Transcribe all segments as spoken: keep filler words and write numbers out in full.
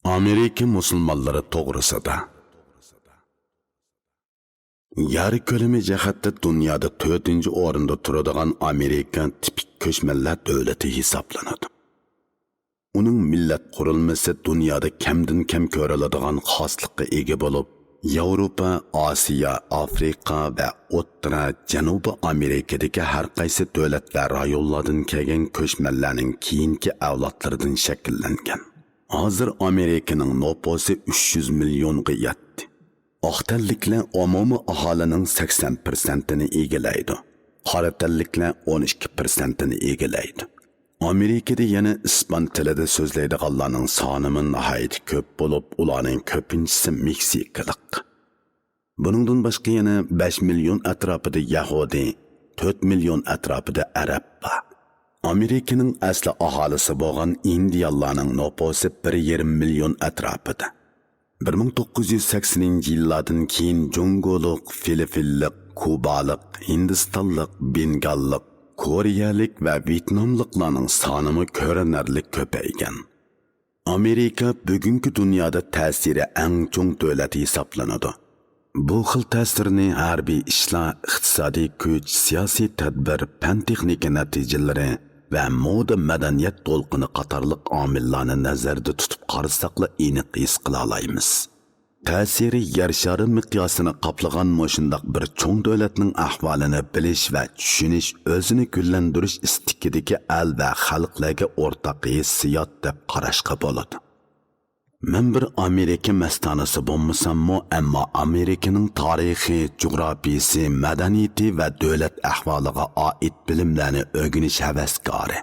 ئامېرىكا مۇسۇلمانلىرى توغرىسىدا. يەر كۆلىمى جەھەتتە دۇنيادا تۆتىنچى ئورۇندا تۇرىدىغان ئامېرىكا تىپىك كۆچمەنلەر دۆلىتى ھېسابلىنىدۇ. ئۇنىڭ مىللەت قۇرۇلمىسى دۇنيادا كەمدىن كەم كۆرۈلىدىغان خاسلىققا ئىگە بولۇپ، ياۋروپا، ئاسىيا، ئافرىقا ۋە ئوتتۇرا، جەنۇبىي ئامېرىكىدىكى ھەر قايسى دۆلەت ۋە رايونلاردىن كەلگەن كۆچمەنلەرنىڭ كېيىنكى ئەۋلادلىرىدىن شەكىللەنگەن. ھازىر ئامېرىكىنىڭ نوپۇسى ئۈچ يۈز مىليونغا يەتتى. ئاق تەنلىكلەر ئومۇمىي ئاھالىنىڭ سەكسەن پىرسەنتىنى ئىگىلەيدۇ. قارا تەنلىكلەر ئون ئىككى پىرسەنتىنى ئىگىلەيدۇ. ئامېرىكىدا يەنە ئىسپان تىلىدا سۆزلەيدىغانلارنىڭ سانىمۇ ناھايىتى كۆپ بولۇپ، ئۇلارنىڭ كۆپىنچىسى مېكسىكىلىق. بۇنىڭدىن باشقا يەنە بەش مىليون ئەتراپىدا يەھۇدىي، تۆت مىليون ئەتراپىدا ئەرەب بار. ئامېرىكىنىڭ ئەسلى ئاھالىسى بولغان ئىندىيانلارنىڭ نوپۇسى بىر يېرىم مىليون ئەتراپىدا. بىر مىڭ توققۇز يۈز سەكسىنىنچى يىللاردىن كېيىن جۇڭگولۇق، فىلىپپىنلىق، كۇبالىق، ھىندىستانلىق، بېنگاللىق، كورېيەلىك ۋە ۋيېتناملىقلارنىڭ سانىمۇ كۆرۈنەرلىك كۆپەيگەن. ئامېرىكا بۈگۈنكى دۇنيادا تەسىرى ئەڭ چوڭ دۆلەت ھېسابلىنىدۇ. بۇ خىل تەسىرنى ھەربىي ئىشلار، ئىقتىسادىي كۈچ، سىياسىي تەدبىر، پەن-تېخنىكا نەتىجىلىرى ۋە مودا، مەدەنىيەت دولقۇنى قاتارلىق ئامىللارنى نەزەردە تۇتۇپ قارىساقلا ئېنىق ھېس قىلالايمىز. تەسىرى يەر شارى مىقياسىنى قاپلىغان مۇشۇنداق بىر چوڭ دۆلەتنىڭ ئەھۋالىنى بىلىش ۋە چۈشىنىش ئۆزىنى گۈللەندۈرۈش ئىستىكىدىكى ئەل ۋە خەلقلەرگە ئورتاق ھېسسىيات دەپ قاراشقا بولىدۇ. مەن بىر ئامېرىكا مەستانىسى بولمىساممۇ، ئەمما ئامېرىكىنىڭ تارىخى، جۇغراپىيىسى، مەدەنىيىتى ۋە دۆلەت ئەھۋالىغا ئائىت بىلىملەرنى ئۆگىنىش ھەۋەسكارى.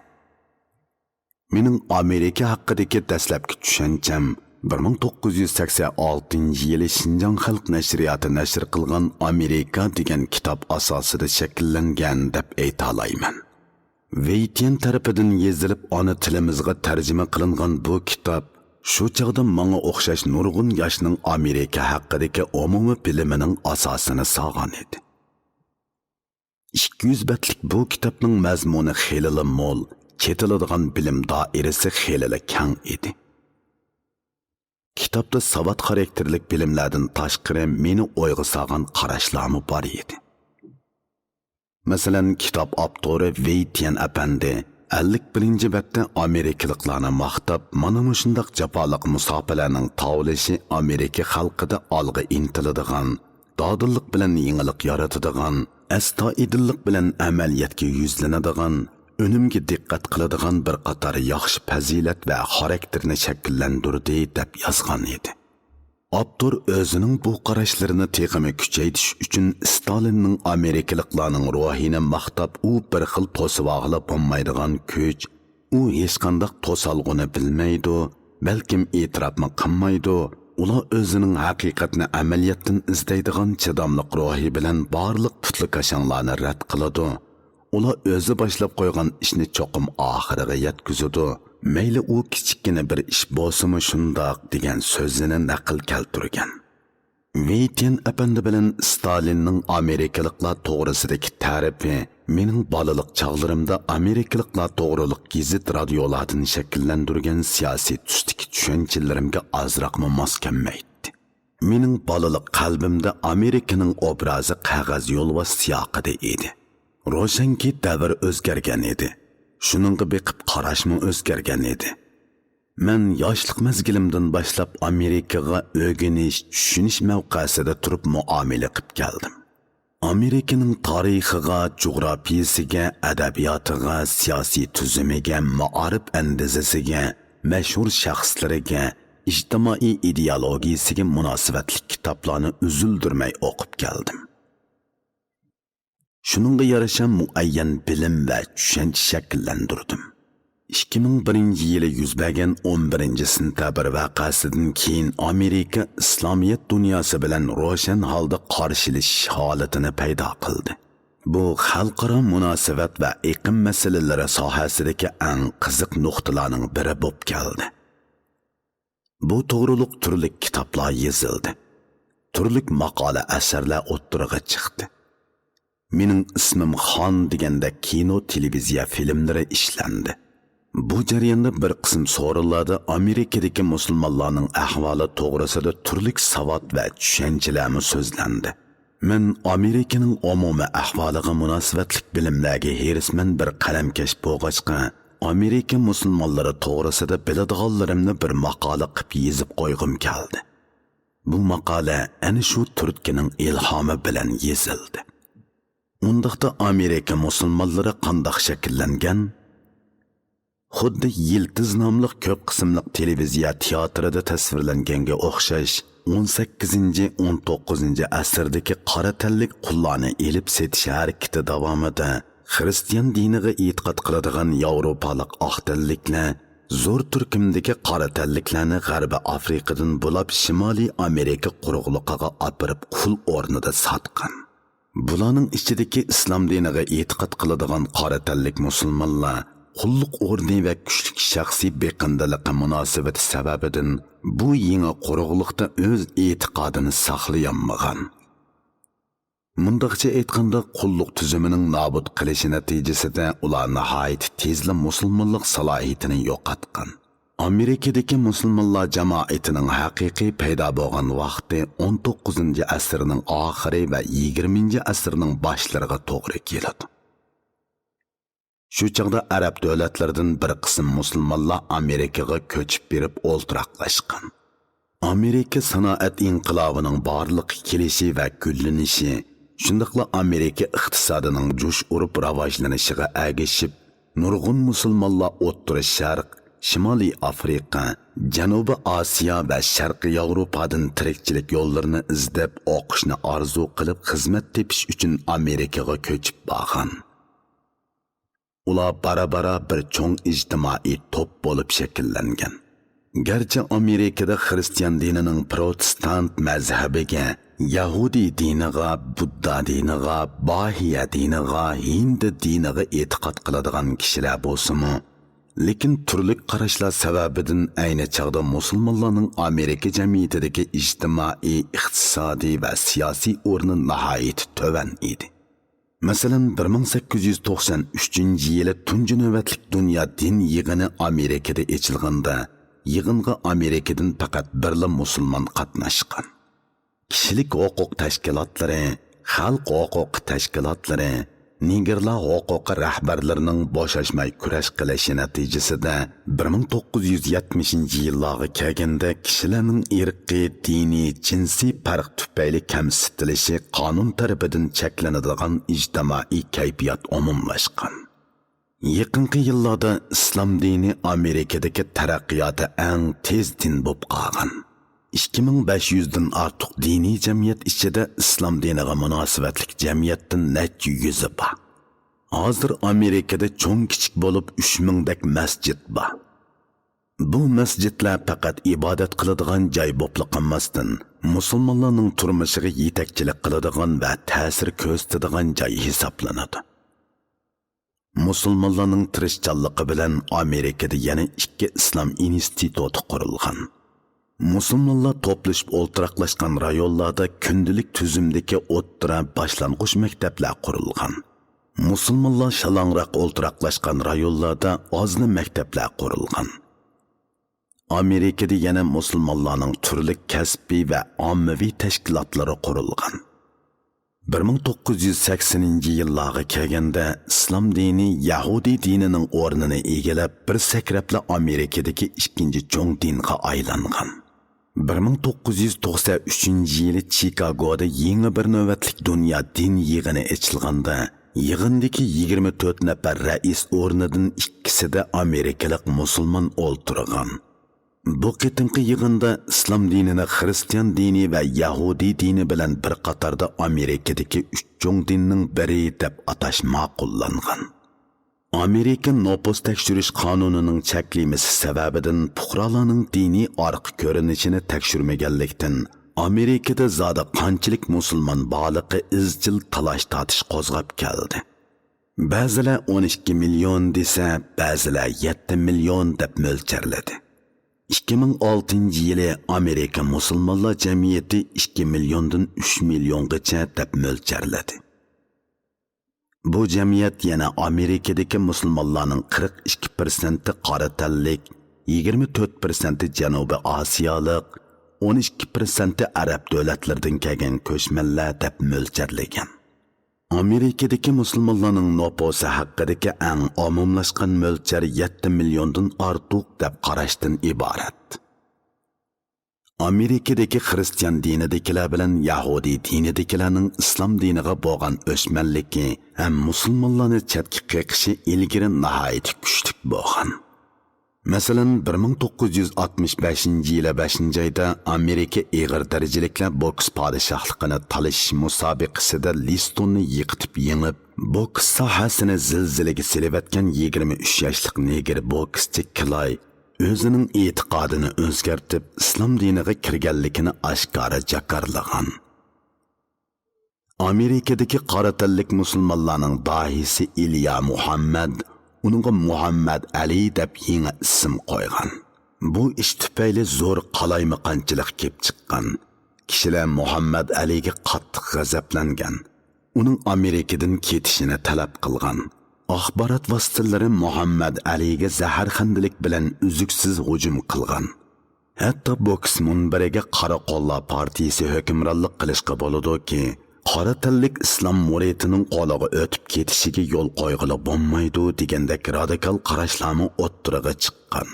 مېنىڭ ئامېرىكا ھەققىدىكى دەسلەپكى چۈشەنچەم بىر مىڭ توققۇز يۈز سەكسەن ئالتىنچى يىلى شىنجاڭ خەلق نەشرىياتى نەشر قىلغان ئامېرىكا دېگەن كىتاب ئاساسىدا شەكىللەنگەن دەپ ئېيتالايمەن. ۋېيتيەن تەرىپىدىن يېزىلىپ ئانا تىلىمىزغا تەرجىمە قىلىنغان بۇ كىتاب شۇ چاغدا ماڭا ئوخشاش نۇرغۇن ياشنىڭ ئامېرىكا ھەققىدىكى ئومۇمىي بىلىمىنىڭ ئاساسىنى سالغان ئىدى. ئىككى يۈز بەتلىك بۇ كىتابنىڭ مەزمۇنى خېلىلا مول، چېتىلىدىغان بىلىم دائىرىسى خېلىلا كەڭ ئىدى. كىتابتا ساۋات خاراكتېرلىك بىلىملەردىن تاشقىرى مېنى ئويغا سالغان قاراشلارمۇ بار ئىدى. مەسىلەن، كىتاب ئاپتورى ۋېي تيەن ئەپەندى ئەللىك بىرىنچى بەتتە ئامېرىكىلىقلارنى ماختاپ، مانا مۇشۇنداق جاپالىق مۇساپىلەرنىڭ تاۋلىشى ئامېرىكا خەلقىدە ئالغا ئىنتىلىدىغان، دادىللىق بىلەن يېڭىلىق يارىتىدىغان، ئەستايىدىللىق بىلەن ئەمەلىيەتكە يۈزلىنىدىغان، ئۈنۈمگە دىققەت قىلىدىغان بىر قاتار ياخشى پەزىلەت ۋە خاراكتېرنى شەكىللەندۈردى، دەپ يازغان ئىدى. ئاپتور ئۆزىنىڭ بۇ قاراشلىرىنى تېخىمۇ كۈچەيتىش ئۈچۈن ستالىننىڭ ئامېرىكىلىقلارنىڭ روھىنى ماختاپ، ئۇ بىر خىل توسۇۋالغىلى بولمايدىغان كۈچ، ئۇ ھېچقانداق توسالغۇنى بىلمەيدۇ، بەلكىم ئېتىراپمۇ قىلمايدۇ. ئۇلار ئۆزىنىڭ ھەقىقەتنى ئەمەلىيەتتىن ئىزدەيدىغان چىداملىق روھى بىلەن بارلىق پۇتلىكاشاڭلارنى رەت قىلىدۇ. ئۇلار ئۆزى باشلاپ قويغان ئىشنى چوقۇم ئاخىرىغا يەتكۈزىدۇ. مەيلى ئۇ كىچىككىنە بىر ئىش بولسىمۇ شۇنداق، دېگەن سۆزىنى نەقىل كەلتۈرگەن. ۋېي تيەن ئەپەندى بىلەن ستالىننىڭ ئامېرىكىلىقلار توغرىسىدىكى تەرىپى مېنىڭ بالىلىق چاغلىرىمدا ئامېرىكىلىقلار توغرۇلۇق گېزىت، رادىيولاردىن شەكىللەندۈرگەن سىياسىي تۈستىكى چۈشەنچىلىرىمگە ئازراقمۇ ماس كەلمەيتتى. مېنىڭ بالىلىق قەلبىمدە ئامېرىكىنىڭ ئوبرازى قەغەز يولۋاس سىياقىدا ئىدى. روشەنكى، دەۋر ئۆزگەرگەن ئىدى. شۇنىڭغا بېقىپ قاراشمۇ ئۆزگەرگەن ئىدى. مەن ياشلىق مەزگىلىمدىن باشلاپ ئامېرىكىغا ئۆگىنىش، چۈشىنىش مەۋقەسىدە تۇرۇپ مۇئامىلە قىپ كەلدىم. ئامېرىكىنىڭ تارىخىغا، جۇغراپىيىسىگە، ئەدەبىياتىغا، سىياسىي تۈزۈمىگە، مائارىپ ئەندىزىسىگە، مەشھۇر شەخسلىرىگە، ئىجتىمائىي ئىدېئولوگىيىسىگە مۇناسىۋەتلىك كىتابلارنى ئۈزۈلدۈرمەي ئوقۇپ كەلدىم. شۇنىڭغا يارىشا مۇئەييەن بىلىم ۋە چۈشەنچە شەكىللەندۈردۈم. ئىككى مىڭ بىرىنچى يىلى يۈز بەرگەن ئون بىرىنچى سېنتەبىر ۋەقەسىدىن كېيىن ئامېرىكا ئىسلامىيەت دۇنياسى بىلەن روشەن ھالدا قارشىلىشىش ھالىتىنى پەيدا قىلدى. بۇ خەلقئارا مۇناسىۋەت ۋە ئېقىم مەسىلىلىرى ساھەسىدىكى ئەڭ قىزىق نۇقتىلارنىڭ بىرى بولۇپ كەلدى. بۇ توغرۇلۇق تۈرلۈك كىتابلار يېزىلدى. تۈرلۈك ماقالە ئەسەرلەر ئوتتۇرىغا چىقتى. مېنىڭ ئىسمىم خان دېگەندەك كىنو، تېلېۋىزىيە فىلىملىرى ئىشلەندى. بۇ جەرياندا بىر قىسىم سورۇنلاردا ئامېرىكىدىكى مۇسۇلمانلارنىڭ ئەھۋالى توغرىسىدا تۈرلۈك ساۋات ۋە چۈشەنچىلەرمۇ سۆزلەندى. مەن ئامېرىكىنىڭ ئومۇمىي ئەھۋالىغا مۇناسىۋەتلىك بىلىملەرگە ھېرىسمەن بىر قەلەمكەش بولغاچقا، ئامېرىكا مۇسۇلمانلىرى توغرىسىدا بىلىدىغانلىرىمنى بىر ماقالە قىلىپ يېزىپ قويغۇم كەلدى. بۇ ماقالە ئەنە شۇ تۈرتكىنىڭ ئىلھامى بىلەن يېزىلدى. ئۇنداقتا ئامېرىكا مۇسۇلمانلىرى قانداق شەكىللەنگەن؟ خۇددى يىلتىز ناملىق كۆپ قىسىملىق تېلېۋىزىيە تىياتىرىدا تەسۋىرلەنگەنگە ئوخشاش، ئون سەككىزىنچى، ئون توققۇزىنچى ئەسىردىكى قارا تەنلىك قۇللارنى ئېلىپ سېتىش ھەرىكىتى داۋامىدا خىرىستىيان دىنىغا ئېتىقاد قىلىدىغان ياۋروپالىق ئاق تەنلىكلەر زور تۈركۈمدىكى قارا تەنلىكلەرنى غەربىي ئافرىقىدىن بۇلاپ شىمالىي ئامېرىكا قۇرۇقلۇقىغا ئاپىرىپ قۇل ئورنىدا ساتقان. بۇلارنىڭ ئىچىدىكى ئىسلام دىنىغا ئېتىقاد قىلىدىغان قارا تەنلىك مۇسۇلمانلار قۇللۇق ئورنى ۋە كۈچلۈك شەخسىي بېقىندىلىقى مۇناسىۋىتى سەۋەبىدىن بۇ يېڭى قۇرۇقلۇقتا ئۆز ئېتىقادىنى ساقلىيالمىغان. مۇنداقچە ئېيتقاندا، قۇللۇق تۈزۈمىنىڭ نابۇت قىلىشى نەتىجىسىدە ئۇلار ناھايىتى تېزلا مۇسۇلمانلىق سالاھىيىتىنى يوقاتقان. ئامېرىكىدىكى مۇسۇلمانلار جامائىتىنىڭ ھەقىقىي پەيدا بولغان ۋاقتى ئون توققۇزىنچى ئەسىرنىڭ ئاخىرى ۋە يىگىرمىنچى ئەسىرنىڭ باشلىرىغا توغرا كېلىدۇ. شۇ چاغدا ئەرەب دۆلەتلىرىدىن بىر قىسىم مۇسۇلمانلار ئامېرىكىغا كۆچۈپ بېرىپ ئولتۇراقلاشقان. ئامېرىكا سانائەت ئىنقىلابىنىڭ بارلىققا كېلىشى ۋە گۈللىنىشى، شۇنداقلا ئامېرىكا ئىقتىسادىنىڭ جۇش ئۇرۇپ راۋاجلىنىشىغا ئەگىشىپ، نۇرغۇن مۇسۇلمانلار ئوتتۇرا شەرق، شىمالىي ئافرىقا، جەنۇبىي ئاسىيا ۋە شەرقىي ياۋروپادىن تىرىكچىلىك يوللىرىنى ئىزدەپ، ئوقۇشنى ئارزۇ قىلىپ، خىزمەت تېپىش ئۈچۈن ئامېرىكىغا كۆچۈپ بارغان. ئۇلار بارا-بارا بىر چوڭ ئىجتىمائىي توپ بولۇپ شەكىللەنگەن. گەرچە ئامېرىكىدا خىرىستىيان دىنىنىڭ پروتېستانت مەزھەبىگە، يەھۇدىي دىنىغا، بۇددا دىنىغا، باھىيە دىنىغا، ھىندى دىنىغا ئېتىقاد قىلىدىغان كىشىلەر بولسىمۇ، لېكىن تۈرلۈك قاراشلار سەۋەبىدىن ئەينى چاغدا مۇسۇلمانلارنىڭ ئامېرىكا جەمئىيىتىدىكى ئىجتىمائىي، ئىقتىسادىي ۋە سىياسىي ئورنى ناھايىتى تۆۋەن ئىدى. مەسىلەن، بىر مىڭ سەككىز يۈز توقسان ئۈچىنچى يىلى تۇنجى نۆۋەتلىك دۇنيا دىن يىغىنى ئامېرىكىدا ئېچىلغاندا، يىغىنغا ئامېرىكىدىن پەقەت بىرلا مۇسۇلمان قاتناشقان. كىشىلىك ھوقۇق تەشكىلاتلىرى، خەلق ھوقۇقى تەشكىلاتلىرى، نېگىرلار ھوقۇقى رەھبەرلىرىنىڭ بوشاشماي كۈرەش قىلىشى نەتىجىسىدە، بىر مىڭ توققۇز يۈز يەتمىشىنچى يىللارغا كەلگەندە كىشىلەرنىڭ ئىرقىي، دىنىي، جىنسىي پەرق تۈپەيلى كەمسىتىلىشى قانۇن تەرىپىدىن چەكلىنىدىغان ئىجتىمائىي كەيپىيات ئومۇملاشقان. يېقىنقى يىللاردا ئىسلام دىنى ئامېرىكىدىكى تەرەققىياتى ئەڭ تېز دىن بولۇپ قالغان. ئىككى مىڭ بەش يۈزدىن ئارتۇق دىنىي جەمئىيەت ئىچىدە ئىسلام دىنىغا مۇناسىۋەتلىك جەمئىيەتتىن نەچچە يۈزى بار. ھازىر ئامېرىكىدا چوڭ-كىچىك بولۇپ ئۈچ مىڭدەك مەسچىت بار. بۇ مەسچىتلەر پەقەت ئىبادەت قىلىدىغان جاي بولۇپلا قالماستىن، مۇسۇلمانلارنىڭ تۇرمۇشىغا يېتەكچىلىك قىلىدىغان ۋە تەسىر كۆرسىتىدىغان جاي ھېسابلىنىدۇ. مۇسۇلمانلارنىڭ تىرىشچانلىقى بىلەن ئامېرىكىدا يەنە ئىككى ئىسلام ئىنستىتۇتى قۇرۇلغان. مۇسۇلمانلار توپلىشىپ ئولتۇراقلاشقان رايونلاردا كۈندىلىك تۈزۈمدىكى ئوتتۇرا، باشلانغۇچ مەكتەپلەر قۇرۇلغان. مۇسۇلمانلار شالاڭراق ئولتۇراقلاشقان رايونلاردا ئازلا مەكتەپلەر قۇرۇلغان. ئامېرىكىدا يەنە مۇسۇلمانلارنىڭ تۈرلۈك كەسپىي ۋە ئاممىۋى تەشكىلاتلىرى قۇرۇلغان. بىر مىڭ توققۇز يۈز سەكسىنىنچى يىللارغا كەلگەندە، ئىسلام دىنى يەھۇدىي دىنىنىڭ ئورنىنى ئىگىلەپ، بىر سەكرەپلا ئامېرىكىدىكى ئىككىنچى چوڭ دىنغا ئايلانغان. بىر مىڭ توققۇز يۈز توقسەن ئۈچىنچى يىلى چىكاگودا يېڭى بىر نۆۋەتلىك دۇنيا دىن يىغىنى ئېچىلغاندا، يىغىندىكى يىگىرمە تۆت نەپەر رەئىس ئورنىدىن ئىككىسىدە ئامېرىكىلىق مۇسۇلمان ئولتۇرغان. بۇ قېتىمقى يىغىندا ئىسلام دىنىنى خىرىستىيان دىنى ۋە يەھۇدىي دىنى بىلەن بىر قاتاردا ئامېرىكىدىكى ئۈچ چوڭ دىننىڭ بىرى دەپ ئاتاش ماقۇللانغان. ئامېرىكا نوپۇس تەكشۈرۈش قانۇنىنىڭ چەكلىمىسى سەۋەبىدىن پۇقرالارنىڭ دىنىي ئارقا كۆرۈنۈشىنى تەكشۈرمىگەنلىكتىن، ئامېرىكىدا زادى قانچىلىك مۇسۇلمان بارلىقى ئىزچىل تالاش-تارتىش قوزغاپ كەلدى. بەزىلەر ئون ئىككى مىليون دېسە، بەزىلەر يەتتە مىليون دەپ مۆلچەرلىدى. ئىككى مىڭ ئالتىنچى يىلى ئامېرىكا مۇسۇلمانلار جەمئىيىتى ئىككى مىليوندىن ئۈچ مىليونغىچە دەپ مۆلچەرلىدى. بۇ جەمئىيەت يەنە ئامېرىكىدىكى مۇسۇلمانلارنىڭ قىرىق ئىككى پىرسەنتى قارا تەنلىك، يىگىرمە تۆت پىرسەنتى جەنۇبىي ئاسىيالىق، ئون ئىككى پىرسەنتى ئەرەب دۆلەتلىرىدىن كەلگەن كۆچمەنلەر دەپ مۆلچەرلىگەن. ئامېرىكىدىكى مۇسۇلمانلارنىڭ نوپۇسى ھەققىدىكى ئەڭ ئومۇملاشقان مۆلچەر يەتتە مىليوندىن ئارتۇق دەپ قاراشتىن ئىبارەت. ئامېرىكىدىكى خىرىستىيان دىنىدىكىلەر بىلەن يەھۇدىي دىنىدىكىلەرنىڭ ئىسلام دىنىغا بولغان ئۆچمەنلىكى ھەم مۇسۇلمانلارنى چەتكە قېقىشى ئىلگىرى ناھايىتى كۈچلۈك بولغان. مەسىلەن، بىر مىڭ توققۇز يۈز ئاتمىش بەشىنچى يىلى بەشىنچى ئايدا ئامېرىكا ئېغىر دەرىجىلىكلەر بوكس پادىشاھلىقىنى تالىشىش مۇسابىقىسىدە لىستوننى يىقىتىپ يېڭىپ، بوكس ساھەسىنى زىلزىلىگە سېلىۋەتكەن يىگىرمە ئۈچ ياشلىق نېگىر بوكسچى كلاي ئۆزىنىڭ ئېتىقادىنى ئۆزگەرتىپ، ئىسلام دىنىغا كىرگەنلىكىنى ئاشكارا جاكارلىغان. ئامېرىكىدىكى قارا تەنلىك مۇسۇلمانلارنىڭ داھىيسى ئىليا مۇھەممەد ئۇنىڭغا مۇھەممەد ئەلى دەپ يېڭى ئىسىم قويغان. بۇ ئىش تۈپەيلى زور قالايمىقانچىلىق كېلىپ چىققان. كىشىلەر مۇھەممەد ئەلىگە قاتتىق غەزەپلەنگەن. ئۇنىڭ ئامېرىكىدىن كېتىشىنى تەلەپ قىلغان. ئاخبارات ۋاسىتىلىرى مۇھەممەد ئەلىگە زەھەرخەندىلىك بىلەن ئۈزۈكسىز ھۇجۇم قىلغان. ھەتتا بوكس مۇنبىرىگە قارا قوللار پارتىيىسى ھۆكۈمرانلىق قىلىشقا بولىدۇكى، قارا تەنلىك ئىسلام مۇرىتىنىڭ قولىغا ئۆتۈپ كېتىشىگە يول قويغىلى بولمايدۇ دېگەندەك رادىكال قاراشلارمۇ ئوتتۇرىغا چىققان.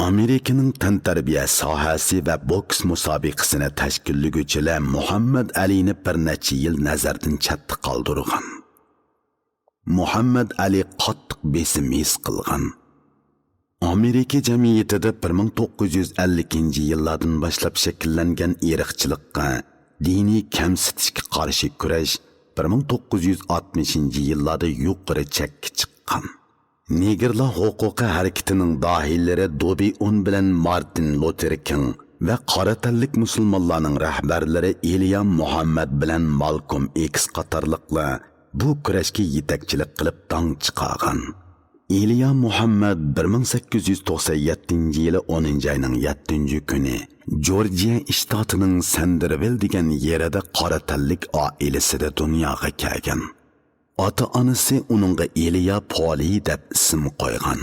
ئامېرىكىنىڭ تەنتەربىيە ساھەسى ۋە بوكس مۇسابىقىسىنى تەشكىللىگۈچىلەر مۇھەممەد ئەلىنى بىر نەچچە يىل نەزەردىن چەتتە قالدۇرغان. مۇھەممەد ئەلى قاتتىق بېسىم ھېس قىلغان. ئامېرىكا جەمئىيىتىدە بىر مىڭ توققۇز يۈز ئەللىكىنچى يىللاردىن باشلاپ شەكىللەنگەن ئىرقچىلىققا، دىنىي كەمسىتىشكە قارشى كۈرەش بىر مىڭ توققۇز يۈز ئاتمىشىنچى يىللاردا يۇقىرى چەككە چىققان. نېگىرلار ھوقۇقى ھەرىكىتىنىڭ داھىيلىرى دوبى ئون بىلەن مارتىن لۇتېر كىڭ ۋە قارا تەنلىك مۇسۇلمانلارنىڭ رەھبەرلىرى ئېلىيا مۇھەممەد بىلەن مالكوم ئېكس قاتارلىقلار بۇ كۈرەشكە يېتەكچىلىك قىلىپ داڭ چىقارغان. ئېلىيا مۇھەممەد بىر مىڭ سەككىز يۈز توقسەن يەتتىنچى يىلى ئونىنچى ئاينىڭ يەتتىنچى كۈنى جورجىيە شتاتىنىڭ سەندېرۋىل دېگەن يېرىدە قارا تەنلىك ئائىلىسىدە دۇنياغا كەلگەن. ئاتا-ئانىسى ئۇنىڭغا ئېلىيا پولى دەپ ئىسىم قويغان.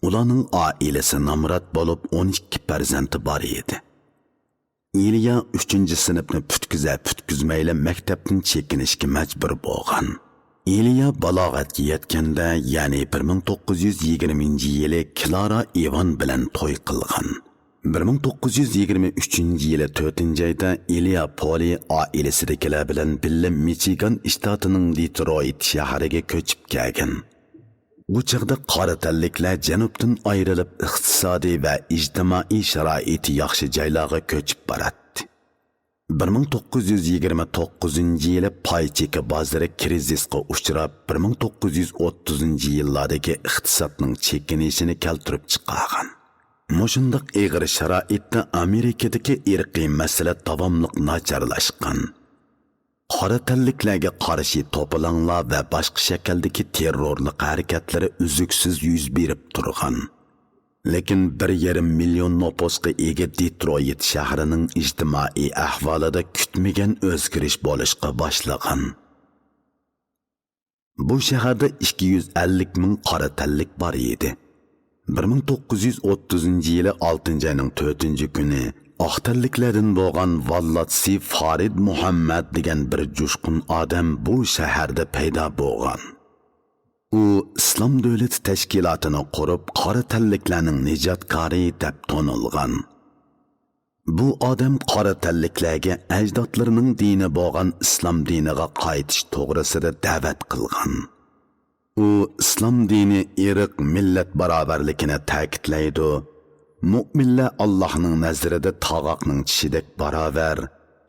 ئۇلارنىڭ ئائىلىسى نامرات بولۇپ، ئون ئىككى پەرزەنتى بار ئىدى. ئېلىيا ئۈچىنچى سىنىپنى پۈتكۈزە-پۈتكۈزمەيلا مەكتەپتىن چېكىنىشكە مەجبۇر بولغان. ئېلىيا بالاغەتكە يەتكەندە، يەنى بىر مىڭ توققۇز يۈز يىگىرمىنچى يىلى كلارا ئىۋان بىلەن توي قىلغان. بىر مىڭ توققۇز يۈز يىگىرمە ئۈچىنچى يىلى تۆتىنچى ئايدا ئېلىيا پولى ئائىلىسىدىكىلەر بىلەن بىللە مىچىگان شتاتىنىڭ دېترويت شەھىرىگە كۆچۈپ كەلگەن. ئۇ چاغدا قارا تەنلىكلەر جەنۇبتىن ئايرىلىپ، ئىقتىسادىي ۋە ئىجتىمائىي شارائىتى ياخشى جايلارغا كۆچۈپ باراتتى. بىر مىڭ توققۇز يۈز يىگىرمە توققۇزىنچى يىلى پاي چېكى بازىرى كىرىزىسقا ئۇچراپ، بىر مىڭ توققۇز يۈز ئوتتۇزىنچى يىللاردىكى ئىقتىسادنىڭ چېكىنىشىنى كەلتۈرۈپ چىقارغان. مۇشۇنداق ئېغىر شارائىتتا ئامېرىكىدىكى ئىرقىي مەسىلە داۋاملىق ناچارلاشقان. قارا تەنلىكلەرگە قارشى توپىلاڭلار ۋە باشقا شەكىلدىكى تېررورلۇق ھەرىكەتلىرى ئۈزۈكسىز يۈز بېرىپ تۇرغان. لېكىن بىر يېرىم مىليون نوپۇسقا ئىگە دېترويت شەھىرىنىڭ ئىجتىمائىي ئەھۋالىدا كۈتمىگەن ئۆزگىرىش بولۇشقا باشلىغان. بۇ شەھەردە ئىككى يۈز ئەللىك مىڭ قارا تەنلىك بار ئىدى. بىر مىڭ توققۇز يۈز ئوتتۇزىنچى يىلى ئالتىنچى ئاينىڭ تۆتىنچى كۈنى ئاق تەنلىكلەردىن بولغان ۋاللاتسى فارىد مۇھەممەد دېگەن بىر جۇشقۇن ئادەم بۇ شەھەردە پەيدا بولغان. ئۇ ئىسلام دۆلىتى تەشكىلاتىنى قۇرۇپ، قارا تەنلىكلەرنىڭ نىجاتكارى دەپ تونۇلغان. بۇ ئادەم قارا تەنلىكلەرگە ئەجدادلىرىنىڭ دىنى بولغان ئىسلام دىنىغا قايتىش توغرىسىدا دەۋەت قىلغان. ئۇ ئىسلام دىنى ئىرق، مىللەت باراۋەرلىكىنى تەكىتلەيدۇ. مۆمىنلەر ئاللاھنىڭ نەزىرىدە تاغاقنىڭ چىشىدەك باراۋەر.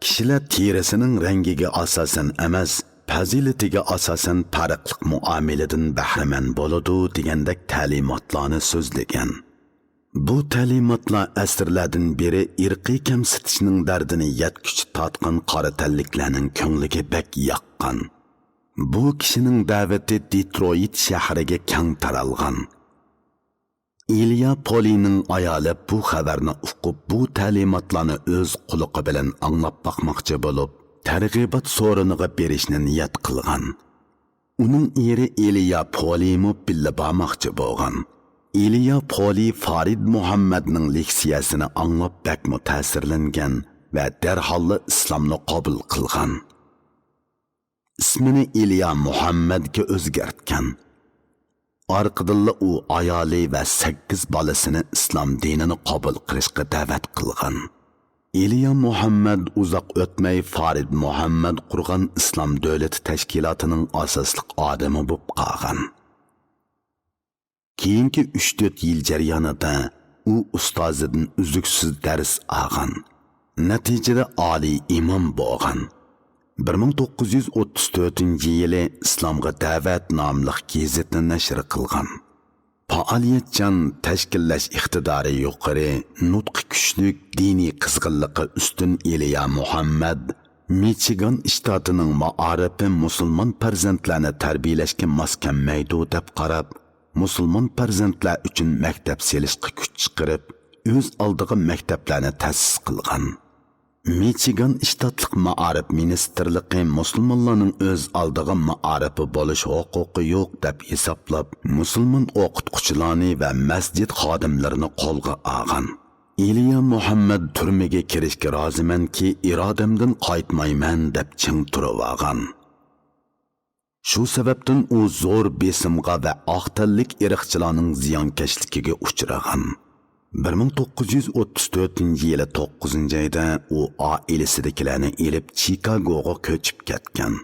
كىشىلەر تېرىسىنىڭ رەڭگىگە ئاساسەن ئەمەس، پەزىلىتىگە ئاساسەن پەرقلىق مۇئامىلىدىن بەھرىمەن بولىدۇ، دېگەندەك تەلىماتلارنى سۆزلىگەن. بۇ تەلىماتلار ئەسىرلەردىن بېرى ئىرقىي كەمسىتىشنىڭ دەردىنى يەتكۈچە تارتقان قارا تەنلىكلەرنىڭ كۆڭلىگە بەك ياققان. بۇ كىشىنىڭ دەۋىتى دېترويت شەھىرىگە كەڭ تارالغان. ئىليا پولىنىڭ ئايالى بۇ خەۋەرنى ئۇقۇپ، بۇ تەلىماتلارنى ئۆز قۇلىقى بىلەن ئاڭلاپ باقماقچى بولۇپ، تەرغىبات سورۇنىغا بېرىشنى نىيەت قىلغان. ئۇنىڭ ئېرى ئىليا پولىمۇ بىللە بارماقچى بولغان. ئىليا پولى فارىد مۇھەممەدنىڭ لېكسىيەسىنى ئاڭلاپ بەكمۇ تەسىرلەنگەن ۋە دەرھاللا ئىسلامنى قوبۇل قىلغان. ئىسمىنى ئىليا مۇھەممەدكە ئۆزگەرتكەن. ئارقىدىنلا ئۇ ئايالى ۋە سەككىز بالىسىنى ئىسلام دىنىنى قوبۇل قىلىشقا دەۋەت قىلغان. ئىليا مۇھەممەد ئۇزاق ئۆتمەي فارىد مۇھەممەد قۇرغان ئىسلام دۆلىتى تەشكىلاتىنىڭ ئاساسلىق ئادىمى بولۇپ قالغان. كېيىنكى ئۈچ تۆت يىل جەريانىدا ئۇ ئۇستازىدىن ئۈزلۈكسىز دەرس ئالغان. نەتىجىدە ئالىي ئىمام بولغان. بىر مىڭ توققۇز يۈز ئوتتۇز تۆتىنچى يىلى ئىسلامغا دەۋەت ناملىق گېزىتنى نەشر قىلغان. پائالىيەتچان، تەشكىللەش ئىقتىدارى يۇقىرى، نۇتقى كۈچلۈك، دىنىي قىزغىنلىقى ئۈستۈن ئىليا مۇھەممەد مىچىگان شتاتىنىڭ مائارىپى مۇسۇلمان پەرزەنتلەرنى تەربىيەلەشكە ماس كەلمەيدۇ دەپ قاراپ، مۇسۇلمان پەرزەنتلەر ئۈچۈن مەكتەپ سېلىشقا كۈچ چىقىرىپ، ئۆز ئالدىغا مەكتەپلەرنى تەسىس قىلغان. مىچىگان شتاتلىق مائارىپ مىنىستىرلىقى مۇسۇلمانلارنىڭ ئۆز ئالدىغا مائارىپى بولۇش ھوقۇقى يوق دەپ ھېسابلاپ، مۇسۇلمان ئوقۇتقۇچىلارنى ۋە مەسچىت خادىملىرىنى قولغا ئالغان. ئىليا مۇھەممەد تۈرمىگە كىرىشكە رازىمەنكى، ئىرادەمدىن قايتمايمەن دەپ چىڭ تۇرۇۋالغان. شۇ سەۋەبتىن ئۇ زور بېسىمغا ۋە ئاق تەنلىك ئىرقچىلارنىڭ زىيانكەشلىكىگە ئۇچرىغان. بىر مىڭ توققۇز يۈز ئوتتۇز تۆتىنچى يىلى توققۇزىنچى ئايدا ئۇ ئائىلىسىدىكىلەرنى ئېلىپ چىكاگوغا كۆچۈپ كەتكەن.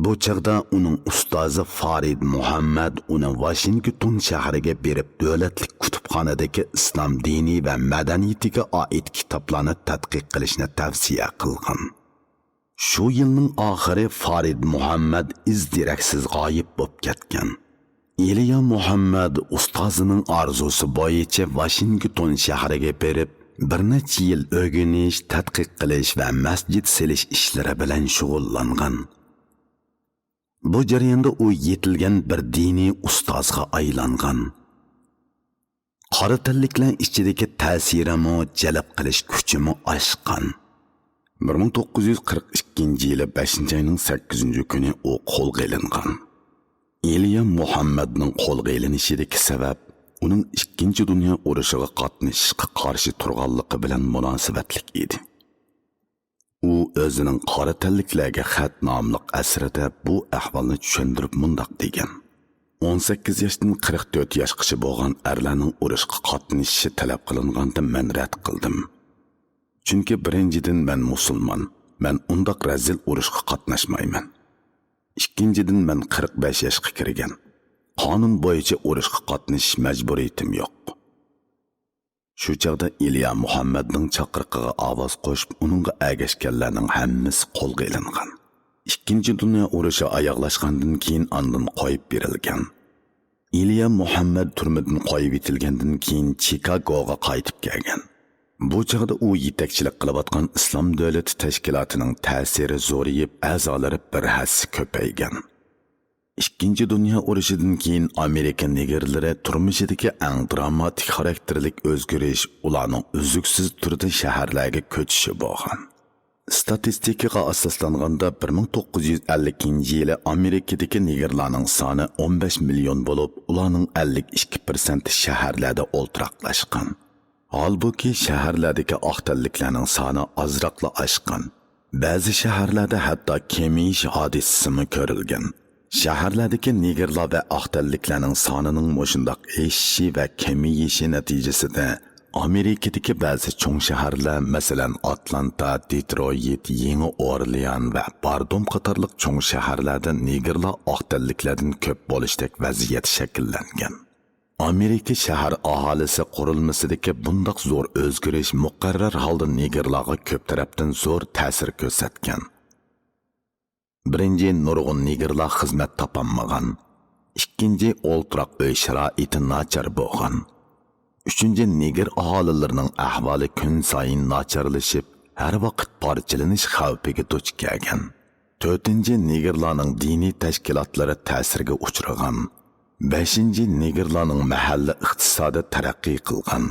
بۇ چاغدا ئۇنىڭ ئۇستازى فارىد مۇھەممەد ئۇنى ۋاشىنگتون شەھىرىگە بېرىپ، دۆلەتلىك كۇتۇپخانىدىكى ئىسلام دىنى ۋە مەدەنىيىتىگە ئائىت كىتابلارنى تەتقىق قىلىشنى تەۋسىيە قىلغان. شۇ يىلنىڭ ئاخىرى فارىد مۇھەممەد ئىز دېرەكسىز غايىب بولۇپ كەتكەن. ئىليا مۇھەممەد ئۇستازىنىڭ ئارزۇسى بويىچە ۋاشىنگتون شەھىرىگە بېرىپ، بىر نەچچە يىل ئۆگىنىش، تەتقىق قىلىش ۋە مەسچىت سېلىش ئىشلىرى بىلەن شۇغۇللانغان. بۇ جەرياندا ئۇ يېتىلگەن بىر دىنىي ئۇستازغا ئايلانغان. قارا تەنلىكلەر ئىچىدىكى تەسىرىمۇ، جەلپ قىلىش كۈچىمۇ ئاشقان. بىر مىڭ توققۇز يۈز قىرىق ئىككىنچى يىلى بەشىنچى ئاينىڭ سەككىزىنچى كۈنى ئۇ قولغا ئېلىنغان. ئىليا مۇھەممەدنىڭ قولغا ئېلىنىشىدىكى سەۋەب ئۇنىڭ ئىككىنچى دۇنيا ئۇرۇشىغا قاتنىشىشقا قارشى تۇرغانلىقى بىلەن مۇناسىۋەتلىك ئىدى. ئۇ ئۆزىنىڭ قارا تەنلىكلەرگە خەت ناملىق ئەسىرىدە بۇ ئەھۋالنى چۈشەندۈرۈپ مۇنداق دېگەن: «ئون سەككىز ياشتىن قىرىق تۆت ياشقىچە بولغان ئەرلەرنىڭ ئۇرۇشقا قاتنىشىشى تەلەپ قىلىنغاندا مەن رەت قىلدىم. چۈنكى بىرىنچىدىن، مەن مۇسۇلمان، مەن ئۇنداق رەزىل ئۇرۇشقا قاتناشمايمەن. ئىككىنچىدىن، مەن قىرىق بەش ياشقا كىرگەن. قانۇن بويىچە ئۇرۇشقا قاتنىشىش مەجبۇرىيىتىم يوق.» شۇ چاغدا ئىليا مۇھەممەدنىڭ چاقىرىقىغا ئاۋاز قوشۇپ، ئۇنىڭغا ئەگەشكەنلەرنىڭ ھەممىسى قولغا ئېلىنغان. ئىككىنچى دۇنيا ئۇرۇشى ئاياغلاشقاندىن كېيىن ئاندىن قويۇپ بېرىلگەن. ئىليا مۇھەممەد تۈرمىدىن قويۇۋېتىلگەندىن كېيىن چىكاگوغا قايتىپ كەلگەن. بۇ چاغدا ئۇ يېتەكچىلىك قىلىۋاتقان ئىسلام دۆلىتى تەشكىلاتىنىڭ تەسىرى زورىيىپ، ئەزالىرى بىر ھەسسە كۆپەيگەن. ئىككىنچى دۇنيا ئۇرۇشىدىن كېيىن ئامېرىكا نېگىرلىرى تۇرمۇشىدىكى ئەڭ دراماتىك خاراكتېرلىك ئۆزگىرىش ئۇلارنىڭ ئۈزلۈكسىز تۈردە شەھەرلەرگە كۆچۈشى بولغان. ئىستاتىستىكىغا ئاساسلانغاندا، بىر مىڭ توققۇز يۈز ئەللىكىنچى يىلى ئامېرىكىدىكى نېگىرلارنىڭ سانى ئون بەش مىليون بولۇپ، ئۇلارنىڭ ئەللىك ئىككى پىرسەنتى شەھەرلەردە ئولتۇراقلاشقان. ھالبۇكى، شەھەرلەردىكى ئاق تەنلىكلەرنىڭ سانى ئازراقلا ئاشقان. بەزى شەھەرلەردە ھەتتا كېمىيىش ھادىسىسىمۇ كۆرۈلگەن. شەھەرلەردىكى نېگىرلار ۋە ئاق تەنلىكلەرنىڭ سانىنىڭ مۇشۇنداق ئېشىشى ۋە كېمىيىشى نەتىجىسىدە، ئامېرىكىدىكى بەزى چوڭ شەھەرلەر، مەسىلەن، ئاتلانتا، دېترويىت، يېڭى ئورلېئان ۋە باردوم قاتارلىق چوڭ شەھەرلەردە نېگىرلار ئاق تەنلىكلەردىن كۆپ بولۇشتەك ۋەزىيەت شەكىللەنگەن. ئامېرىكا شەھەر ئاھالىسى قۇرۇلمىسىدىكى بۇنداق زور ئۆزگىرىش مۇقەررەر ھالدا نېگىرلارغا كۆپ تەرەپتىن زور تەسىر كۆرسەتكەن. بىرىنچى، نۇرغۇن نېگىرلار خىزمەت تاپالمىغان. ئىككىنچى، ئولتۇراق ئۆي شارائىتى ناچار بولغان. ئۈچىنچى، نېگىر ئاھالىلىرىنىڭ ئەھۋالى كۈنسايىن ناچارلىشىپ، ھەر ۋاقىت پارچىلىنىش خەۋپىگە دۇچ كەلگەن. تۆتىنچى، نېگىرلارنىڭ دىنىي تەشكىلاتلىرى تەسىرگە ئۇچرىغان. بەشىنچى، نېگىرلارنىڭ مەھەللە ئىقتىسادى تەرەققىي قىلغان.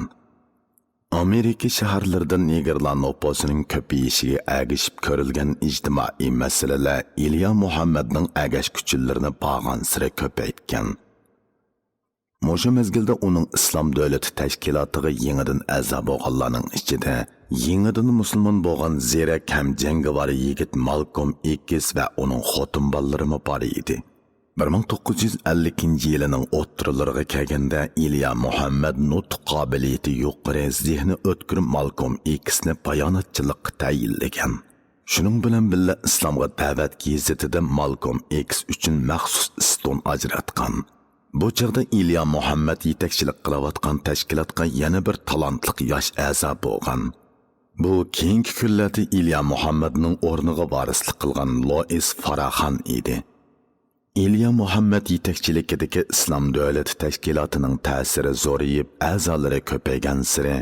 ئامېرىكا شەھەرلىرىدە نېگىرلار نوپۇسىنىڭ كۆپىيىشىگە ئەگىشىپ كۆرۈلگەن ئىجتىمائىي مەسىلىلەر ئىليا مۇھەممەدنىڭ ئەگەشكۈچىلىرىنى بارغانسېرى كۆپەيتكەن. مۇشۇ مەزگىلدە ئۇنىڭ ئىسلام دۆلىتى تەشكىلاتىغا يېڭىدىن ئەزا بولغانلارنىڭ ئىچىدە يېڭىدىن مۇسۇلمان بولغان زېرەك ھەم جەڭگىۋار يىگىت مالكوم ئېكس ۋە ئۇنىڭ خوتۇن بالىلىرىمۇ بار ئىدى. بىر مىڭ توققۇز يۈز ئەللىكىنچى يىلىنىڭ ئوتتۇرىلىرىغا كەلگەندە، ئىليا مۇھەممەد نۇتۇق قابىلىيىتى يۇقىرى، زېھنى ئۆتكۈر مالكوم ئېكسنى باياناتچىلىققا تەيىنلىگەن. شۇنىڭ بىلەن بىللە، ئىسلامغا دەۋەت گېزىتىدە مالكوم ئېكس ئۈچۈن مەخسۇس ئىستون ئاجراتقان. بۇ چاغدا ئىليا مۇھەممەد يېتەكچىلىك قىلىۋاتقان تەشكىلاتقا يەنە بىر تالانتلىق ياش ئەزا بولغان. بۇ كېيىنكى كۈنلەردە ئىليا مۇھەممەدنىڭ ئورنىغا ۋارىسلىق قىلغان لوئىس فاراخان ئىدى. ئىليا مۇھەممەد يېتەكچىلىكىدىكى ئىسلام دۆلىتى تەشكىلاتىنىڭ تەسىرى زورىيىپ، ئەزالىرى كۆپەيگەنسېرى،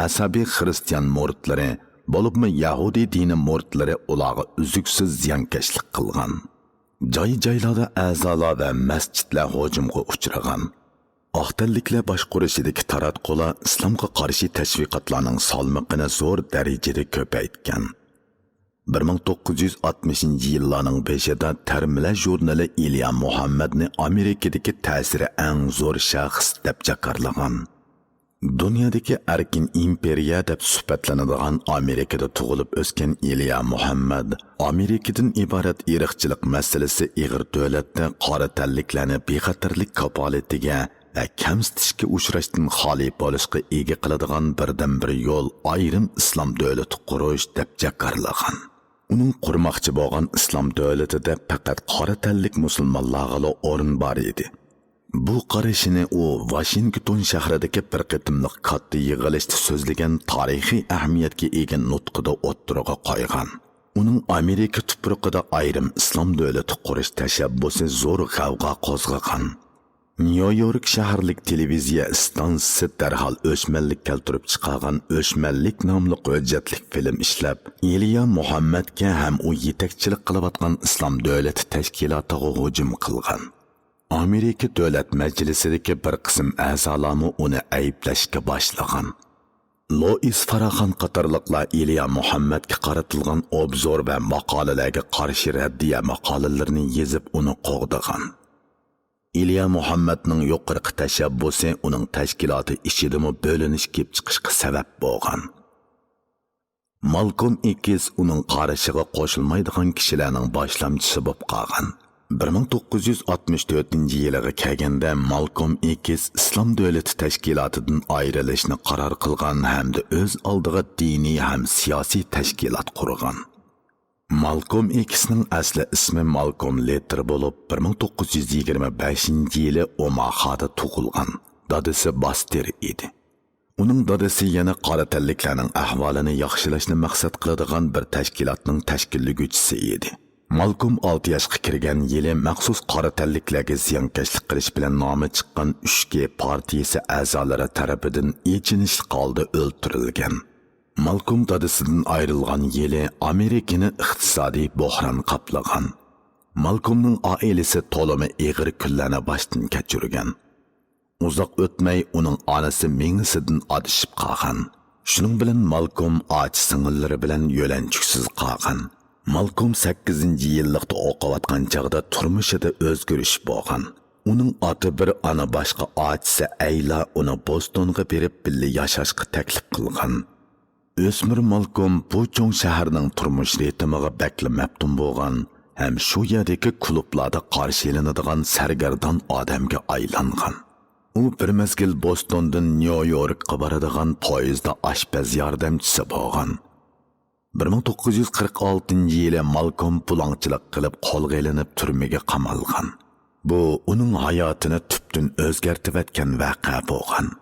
ئەسەبىي خىرىستىيان مۇرىتلىرى، بولۇپمۇ يەھۇدىي دىنى مۇرىتلىرى ئۇلارغا ئۈزلۈكسىز زىيانكەشلىك قىلغان. جاي-جايلاردا ئەزالار ۋە مەسچىتلەر ھۇجۇمغا ئۇچرىغان. ئاق تەنلىكلەر باشقۇرۇشىدىكى تاراتقۇلار ئىسلامغا قارشى تەشۋىقاتلارنىڭ سالمىقىنى زور دەرىجىدە كۆپەيتكەن. بىر مىڭ توققۇز يۈز ئاتمىشىنچى يىللارنىڭ بېشىدا تەرمىلەر ژۇرنىلى ئىليا مۇھەممەدنى ئامېرىكىدىكى تەسىرى ئەڭ زور شەخس دەپ جاكارلىغان. دۇنيادىكى ئەركىن ئىمپېرىيە دەپ سۈپەتلىنىدىغان ئامېرىكىدا تۇغۇلۇپ ئۆسكەن ئىليا مۇھەممەد، ئامېرىكىدىن ئىبارەت ئىرقچىلىق مەسىلىسى ئېغىر دۆلەتتە قارا تەنلىكلەرنى بىخەتەرلىك كاپالىتىگە ۋە كەمسىتىشكە ئۇچراشتىن خالىي بولۇشقا ئىگە قىلىدىغان بىردىنبىر يول ئايرىم ئىسلام دۆلىتى قۇرۇش دەپ جاكارلىغان. ئۇنىڭ قۇرماقچى بولغان ئىسلام دۆلىتىدە پەقەت قارا تەنلىك مۇسۇلمانلارغىلا ئورۇن بار ئىدى. بۇ قارىشىنى ئۇ ۋاشىنگتون شەھىرىدىكى بىر قېتىملىق كاتتا يىغىلىشتا سۆزلىگەن تارىخىي ئەھمىيەتكە ئىگە نۇتقىدا ئوتتۇرىغا قويغان. ئۇنىڭ ئامېرىكا تۇپرىقىدا ئايرىم ئىسلام دۆلىتى قۇرۇش تەشەببۇسى زور غەۋغا قوزغىغان. نيۇ يورك شەھەرلىك تېلېۋىزىيە ئىستانسىسى دەرھال ئۆچمەنلىك كەلتۈرۈپ چىقارغان ئۆچمەنلىك ناملىق ھۆججەتلىك فىلىم ئىشلەپ، ئىليا مۇھەممەدكە ھەم ئۇ يېتەكچىلىك قىلىۋاتقان ئىسلام دۆلىتى تەشكىلاتىغا ھۇجۇم قىلغان. ئامېرىكا دۆلەت مەجلىسىدىكى بىر قىسىم ئەزالارمۇ ئۇنى ئەيىبلەشكە باشلىغان. لوئىس فاراخان قاتارلىقلار ئىليا مۇھەممەدكە قارىتىلغان ئوبزور ۋە ماقالىلەرگە قارشى رەددىيە ماقالىلىرىنى يېزىپ، ئۇنى قوغدىغان. ئىليا مۇھەممەدنىڭ يۇقىرىقى تەشەببۇسى ئۇنىڭ تەشكىلاتى ئىچىدىمۇ بۆلۈنۈش كېلىپ چىقىشقا سەۋەب بولغان. مالكوم ئېكس ئۇنىڭ قارىشىغا قوشۇلمايدىغان كىشىلەرنىڭ باشلامچىسى بولۇپ قالغان. بىر مىڭ توققۇز يۈز ئاتمىش تۆتىنچى يىلىغا كەلگەندە، مالكوم ئېكس ئىسلام دۆلىتى تەشكىلاتىدىن ئايرىلىشنى قارار قىلغان ھەمدە ئۆز ئالدىغا دىنىي ھەم سىياسىي تەشكىلات قۇرغان. مالكوم ئېكسنىڭ ئەسلى ئىسمى مالكوم لېتتېر بولۇپ، بىر مىڭ توققۇز يۈز يىگىرمە بەشىنچى يىلى ئوماخادا تۇغۇلغان. دادىسى باستېر ئىدى. ئۇنىڭ دادىسى يەنە قارا تەنلىكلەرنىڭ ئەھۋالىنى ياخشىلاشنى مەقسەت قىلىدىغان بىر تەشكىلاتنىڭ تەشكىللىگۈچىسى ئىدى. مالكوم ئالتە ياشقا كىرگەن يىلى مەخسۇس قارا تەنلىكلەرگە زىيانكەشلىك قىلىش بىلەن نامى چىققان ئۈچ كې پارتىيىسى ئەزالىرى تەرىپىدىن ئېچىنىشلىق ھالدا ئۆلتۈرۈلگەن. مالكوم دادىسىدىن ئايرىلغان يىلى ئامېرىكىنى ئىقتىسادىي بوھران قاپلىغان. مالكومنىڭ ئائىلىسى تولىمۇ ئېغىر كۈنلەرنى باشتىن كەچۈرگەن. ئۇزاق ئۆتمەي ئۇنىڭ ئانىسى مېڭىسىدىن ئادىشىپ قالغان. شۇنىڭ بىلەن مالكوم ئاچا سىڭىللىرى بىلەن يۆلەنچۈكسىز قالغان. مالكوم سەككىزىنچى يىللىقتا ئوقۇۋاتقان چاغدا تۇرمۇشىدا ئۆزگىرىش بولغان. ئۇنىڭ ئاتا بىر، ئانا باشقا ئاچىسى ئەيلا ئۇنى بوستونغا بېرىپ بىللە ياشاشقا تەكلىپ قىلغان. ئۆسمۈر مالكوم بۇ چوڭ شەھەرنىڭ تۇرمۇش رىتىمىغا بەكلا مەپتۇن بولغان ھەم شۇ يەردىكى كۇلۇبلاردا قارشى ئېلىنىدىغان سەرگەردان ئادەمگە ئايلانغان. ئۇ بىر مەزگىل بوستوندىن نيۇ يوركقا بارىدىغان پويىزدا ئاشپەز ياردەمچىسى بولغان. بىر مىڭ توققۇز يۈز قىرىق ئالتىنچى يىلى مالكوم بۇلاڭچىلىق قىلىپ قولغا ئېلىنىپ تۈرمىگە قامالغان. بۇ ئۇنىڭ ھاياتىنى تۈپتىن ئۆزگەرتىۋەتكەن ۋەقە بولغان.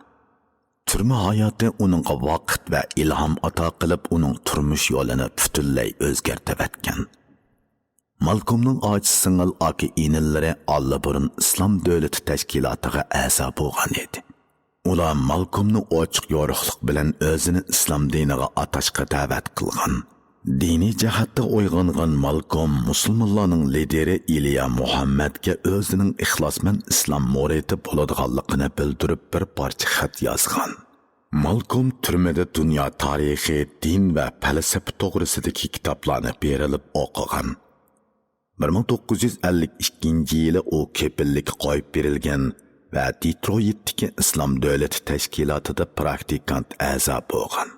تۈرمە ھاياتى ئۇنىڭغا ۋاقىت ۋە ئىلھام ئاتا قىلىپ، ئۇنىڭ تۇرمۇش يولىنى پۈتۈنلەي ئۆزگەرتىۋەتكەن. مالكومنىڭ ئاچا سىڭىل ئاكا ئىنىلىرى ئاللىبۇرۇن ئىسلام دۆلىتى تەشكىلاتىغا ئەزا بولغان ئىدى. ئۇلار مالكومنى ئوچۇق يورۇقلۇق بىلەن ئۆزىنى ئىسلام دىنىغا ئاتاشقا دەۋەت قىلغان. دىنىي جەھەتتە ئويغانغان مالكوم مۇسۇلمانلارنىڭ لىدىرى ئىليا مۇھەممەدكە ئۆزىنىڭ ئىخلاسمەن ئىسلام مۇرىتى بولىدىغانلىقىنى بىلدۈرۈپ، بىر پارچە خەت يازغان. مالكوم تۈرمىدە دۇنيا تارىخى، دىن ۋە پەلسەپە توغرىسىدىكى كىتابلارنى بېرىلىپ ئوقۇغان. بىر مىڭ توققۇز يۈز ئەللىك ئىككىنچى يىلى ئۇ كېپىللىككە قويۇپ بېرىلگەن ۋە دېترويتتىكى ئىسلام دۆلىتى تەشكىلاتىدا پراكتىكانت ئەزا بولغان.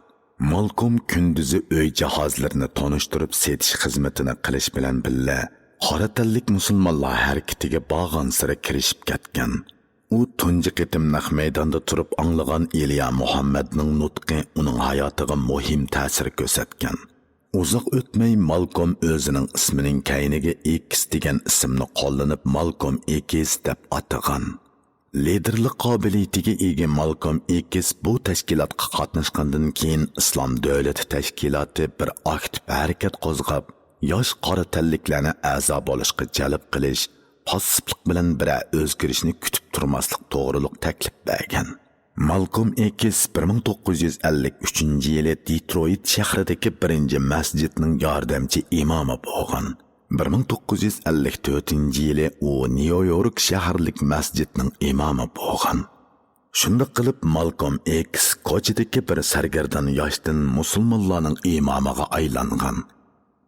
مالكوم كۈندۈزى ئۆي جاھازلىرىنى تونۇشتۇرۇپ سېتىش خىزمىتىنى قىلىش بىلەن بىللە، قارا تەنلىك مۇسۇلمانلار ھەرىكىتىگە بارغانسېرى كىرىشىپ كەتكەن. ئۇ تۇنجى قېتىم نەق مەيداندا تۇرۇپ ئاڭلىغان ئىليا مۇھەممەدنىڭ نۇتقى ئۇنىڭ ھاياتىغا مۇھىم تەسىر كۆرسەتكەن. ئۇزاق ئۆتمەي مالكوم ئۆزىنىڭ ئىسمىنىڭ كەينىگە ئېكس دېگەن ئىسىمنى قوللىنىپ، مالكوم ئېكس دەپ ئاتىغان. لىدېرلىق قابىلىيىتىگە ئىگە مالكوم ئېكس بۇ تەشكىلاتقا قاتناشقاندىن كېيىن، ئىسلام دۆلىتى تەشكىلاتى بىر ئاكتىپ ھەرىكەت قوزغاپ، ياش قارا تەنلىكلەرنى ئەزا بولۇشقا جەلپ قىلىش، پاسسىپلىق بىلەن بىرەر ئۆزگىرىشنى كۈتۈپ تۇرماسلىق توغرۇلۇق تەكلىپ بەرگەن. مالكوم ئېكس بىر مىڭ توققۇز يۈز ئەللىك ئۈچىنچى يىلى دېترويت شەھىرىدىكى بىرىنچى مەسچىتنىڭ ياردەمچى ئىمامى بولغان. بىر مىڭ توققۇز يۈز ئەللىك تۆتىنچى يىلى ئۇ نيۇ يورك شەھەرلىك مەسچىتنىڭ ئىمامى بولغان. شۇنداق قىلىپ، مالكوم ئېكس كوچىدىكى بىر سەرگەردان ياشتىن مۇسۇلمانلارنىڭ ئىمامىغا ئايلانغان.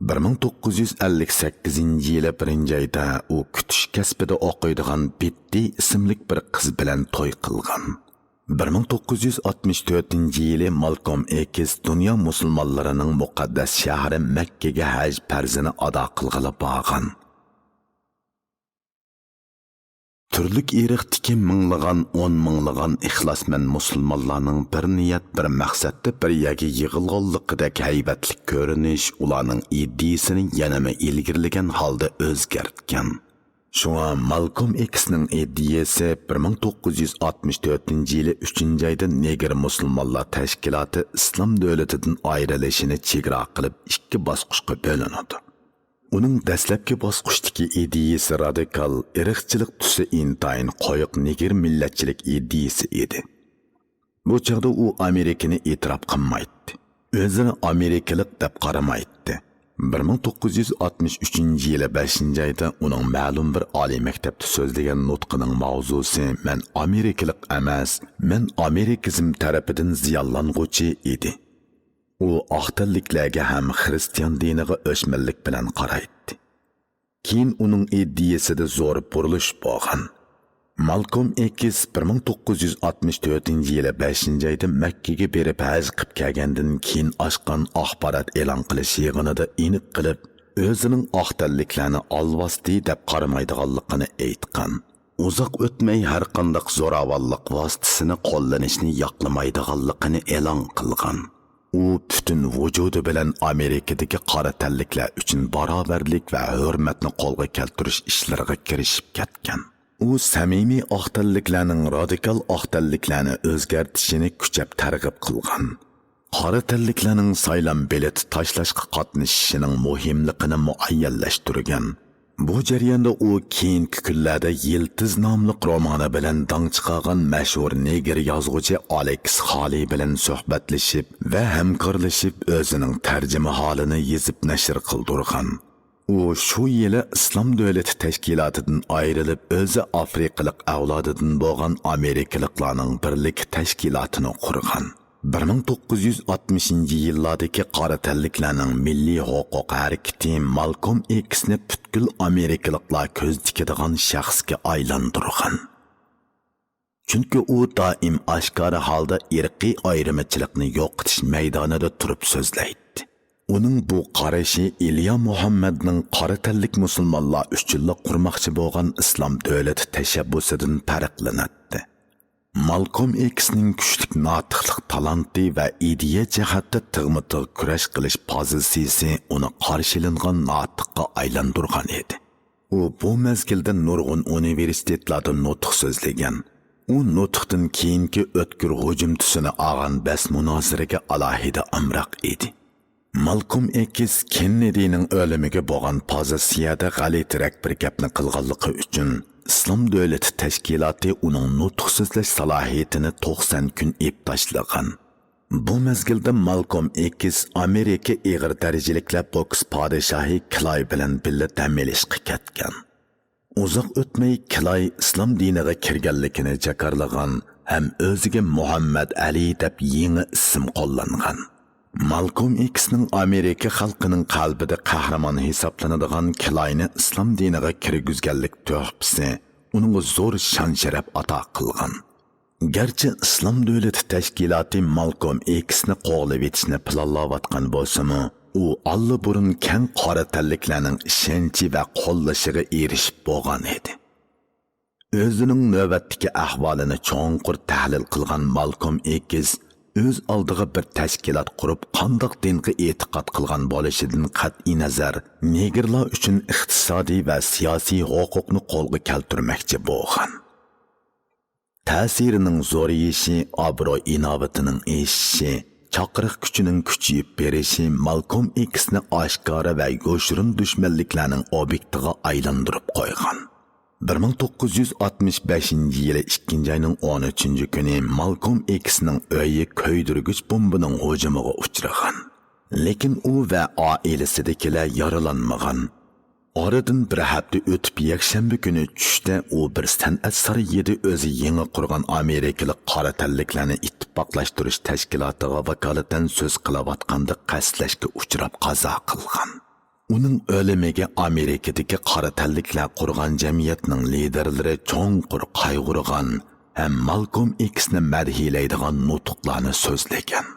بىر مىڭ توققۇز يۈز ئەللىك سەككىزىنچى يىلى بىرىنچى ئايدا ئۇ كۈتۈش كەسپىدە ئوقۇيدىغان بىتتى ئىسىملىك بىر قىز بىلەن توي قىلغان. بىر مىڭ توققۇز يۈز ئاتمىش تۆتىنچى يىلى مالكوم ئېكس دۇنيا مۇسۇلمانلىرىنىڭ مۇقەددەس شەھىرى مەككىگە ھەج پەرزىنى ئادا قىلغىلى بارغان. تۈرلۈك ئىرقتىكى مىڭلىغان، ئون مىڭلىغان ئىخلاسمەن مۇسۇلمانلارنىڭ بىر نىيەت، بىر مەقسەتتە بىر يەرگە يىغىلغانلىقىدەك ھەيۋەتلىك كۆرۈنۈش ئۇلارنىڭ ئىدىيىسىنى يەنىمۇ ئىلگىرىلىگەن ھالدا ئۆزگەرتكەن. شۇڭا مالكوم ئېكسنىڭ ئىدىيىسى بىر مىڭ توققۇز يۈز ئاتمىش تۆتىنچى يىلى ئۈچىنچى ئايدا نېگىر مۇسۇلمانلار تەشكىلاتى ئىسلام دۆلىتىدىن ئايرىلىشىنى چېگرا قىلىپ ئىككى باسقۇچقا بۆلۈنىدۇ. ئۇنىڭ دەسلەپكى باسقۇچتىكى ئىدىيىسى رادىكال، ئىرقچىلىق تۈسى ئىنتايىن قويۇق نېگىر مىللەتچىلىك ئىدىيىسى ئىدى. بۇ چاغدا ئۇ ئامېرىكىنى ئېتىراپ قىلمايتتى. ئۆزىنى ئامېرىكىلىق دەپ قارىمايتتى. بىر مىڭ توققۇز يۈز ئاتمىش ئۈچىنچى يىلى بەشىنچى ئايدا ئۇنىڭ مەلۇم بىر ئالىي مەكتەپتە سۆزلىگەن نۇتقىنىڭ ماۋزۇسى «مەن ئامېرىكىلىق ئەمەس، مەن ئامېرىكىزم تەرىپىدىن زىيانلانغۇچى» ئىدى. ئۇ ئاق تەنلىكلەرگە ھەم خىرىستىيان دىنىغا ئۆچمەنلىك بىلەن قارايتتى. كېيىن ئۇنىڭ ئىدىيىسىدە زور بۇرۇلۇش بولغان. مالكوم ئېكس بىر مىڭ توققۇز يۈز ئاتمىش تۆتىنچى يىلى بەشىنچى ئايدا مەككىگە بېرىپ ھەج قىپ كەلگەندىن كېيىن ئاچقان ئاخبارات ئېلان قىلىش يىغىنىدا ئېنىق قىلىپ، ئۆزىنىڭ ئاق تەنلىكلەرنى ئالۋاستى دەپ قارىمايدىغانلىقىنى ئېيتقان. ئۇزاق ئۆتمەي ھەرقانداق زوراۋانلىق ۋاسىتىسىنى قوللىنىشنى ياقلىمايدىغانلىقىنى ئېلان قىلغان. ئۇ پۈتۈن ۋۇجۇدى بىلەن ئامېرىكىدىكى قارا تەنلىكلەر ئۈچۈن باراۋەرلىك ۋە ھۆرمەتنى قولغا كەلتۈرۈش ئىشلىرىغا كىرىشىپ كەتكەن. ئۇ سەمىمىي ئاق تەنلىكلەرنىڭ رادىكال ئاق تەنلىكلەرنى ئۆزگەرتىشىنى كۈچەپ تەرغىب قىلغان. قارا تەنلىكلەرنىڭ سايلام بېلىتى تاشلاشقا قاتنىشىشىنىڭ مۇھىملىقىنى مۇئەييەنلەشتۈرگەن. بۇ جەرياندا ئۇ كېيىنكى كۈنلەردە يىلتىز ناملىق رومانى بىلەن داڭ چىقارغان مەشھۇر نېگىر يازغۇچى ئالېكس خالى بىلەن سۆھبەتلىشىپ ۋە ھەمكارلىشىپ ئۆزىنىڭ تەرجىمىھالىنى يېزىپ نەشر قىلدۇرغان. ئۇ شۇ يىلى ئىسلام دۆلىتى تەشكىلاتىدىن ئايرىلىپ، ئۆزى ئافرىقىلىق ئەۋلادىدىن بولغان ئامېرىكىلىقلارنىڭ بىرلىكى تەشكىلاتىنى قۇرغان. بىر مىڭ توققۇز يۈز ئاتمىشىنچى يىللاردىكى قارا تەنلىكلەرنىڭ مىللىي ھوقۇق ھەرىكىتى مالكوم ئېكسنى پۈتكۈل ئامېرىكىلىقلار كۆز تىكىدىغان شەخسكە ئايلاندۇرغان. چۈنكى ئۇ دائىم ئاشكارا ھالدا ئىرقىي ئايرىمىچىلىقنى يوقىتىش مەيدانىدا تۇرۇپ سۆزلەيتتى. ئۇنىڭ بۇ قارىشى ئىليا مۇھەممەدنىڭ قارا تەنلىك مۇسۇلمانلار ئۈچۈنلا قۇرماقچى بولغان ئىسلام دۆلىتى تەشەببۇسىدىن پەرقلىنەتتى. مالكوم ئېكسنىڭ كۈچلۈك ناتىقلىق تالانتى ۋە ئىدىيە جەھەتتە تىغمۇ تىغ كۈرەش قىلىش پوزىتسىيىسى ئۇنى قارشى ئېلىنغان ناتىققا ئايلاندۇرغان ئىدى. ئۇ بۇ مەزگىلدە نۇرغۇن ئۇنىۋېرسىتېتلاردا نۇتۇق سۆزلىگەن. ئۇ نۇتۇقتىن كېيىنكى ئۆتكۈر ھۇجۇم تۈسىنى ئالغان بەس مۇنازىرىگە ئالاھىدە ئامراق ئىدى. مالكوم ئېكس كېننېدىنىڭ ئۆلۈمىگە بولغان پوزىتسىيەدە غەلىتىرەك بىر گەپنى قىلغانلىقى ئۈچۈن، ئىسلام دۆلىتى تەشكىلاتى ئۇنىڭ نۇتۇق سۆزلەش سالاھىيىتىنى توقسان كۈن ئېپتاشلىغان. بۇ مەزگىلدە مالكوم ئېكس ئامېرىكا ئېغىر دەرىجىلىكلەر بوكس پادىشاھى كلاي بىلەن بىللە دەم ئېلىشقا كەتكەن. ئۇزاق ئۆتمەي كلاي ئىسلام دىنىغا كىرگەنلىكىنى جاكارلىغان، ھەم ئۆزىگە مۇھەممەد ئەلى دەپ يېڭى ئىسىم قوللانغان. مالكوم ئېكسنىڭ ئامېرىكا خەلقىنىڭ قەلبىدە قەھرىمان ھېسابلىنىدىغان كىلاينى ئىسلام دىنىغا كىرگۈزگەنلىك تۆھپىسى ئۇنىڭغا زور شان-شەرەپ ئاتا قىلغان. گەرچە ئىسلام دۆلىتى تەشكىلاتى مالكوم ئېكسنى قوغلىۋېتىشنى پىلانلاۋاتقان بولسىمۇ، ئۇ ئاللىبۇرۇن كەڭ قارا تەنلىكلەرنىڭ ئىشەنچى ۋە قوللىشىغا ئېرىشىپ بولغان ئىدى. ئۆزىنىڭ نۆۋەتتىكى ئەھۋالىنى چوڭقۇر تەھلىل قىلغان مالكوم ئېكس ئۆز ئالدىغا بىر تەشكىلات قۇرۇپ، قانداق دىنغا ئېتىقاد قىلغان بولۇشىدىن قەتئىينەزەر، نېگىرلار ئۈچۈن ئىقتىسادىي ۋە سىياسىي ھوقۇقنى قولغا كەلتۈرمەكچى بولغان. تەسىرىنىڭ زورىيىشى، ئابرۇي-ئىناۋىتىنىڭ ئېشىشى، چاقىرىق كۈچىنىڭ كۈچىيىپ بېرىشى مالكوم ئېكسنى ئاشكارا ۋە يوشۇرۇن دۈشمەنلىكلەرنىڭ ئوبيېكتىغا ئايلاندۇرۇپ قويغان. بىر مىڭ توققۇز يۈز ئاتمىش بەشىنچى يىلى ئىككىنچى ئاينىڭ ئون ئۈچىنچى كۈنى مالكوم ئېكسنىڭ ئۆيى كۆيدۈرگۈچ بومبىنىڭ ھۇجۇمىغا ئۇچرىغان. لېكىن ئۇ ۋە ئائىلىسىدىكىلەر يارىلانمىغان. ئارىدىن بىر ھەپتە ئۆتۈپ، يەكشەنبە كۈنى چۈشتە ئۇ بىر سەنئەت سارىيىدا ئۆزى يېڭى قۇرغان ئامېرىكىلىق قارا تەنلىكلەرنى ئىتتىپاقلاشتۇرۇش تەشكىلاتىغا ۋاكالىتەن سۆز قىلىۋاتقاندا قەستلەشكە ئۇچراپ قازا قىلغان. ئۇنىڭ ئۆلۈمىگە ئامېرىكىدىكى قارا تەنلىكلەر قۇرغان جەمئىيەتنىڭ لىدېرلىرى چوڭقۇر قايغۇرغان ھەم مالكوم ئېكسنى مەدھىيلەيدىغان نۇتۇقلارنى سۆزلىگەن.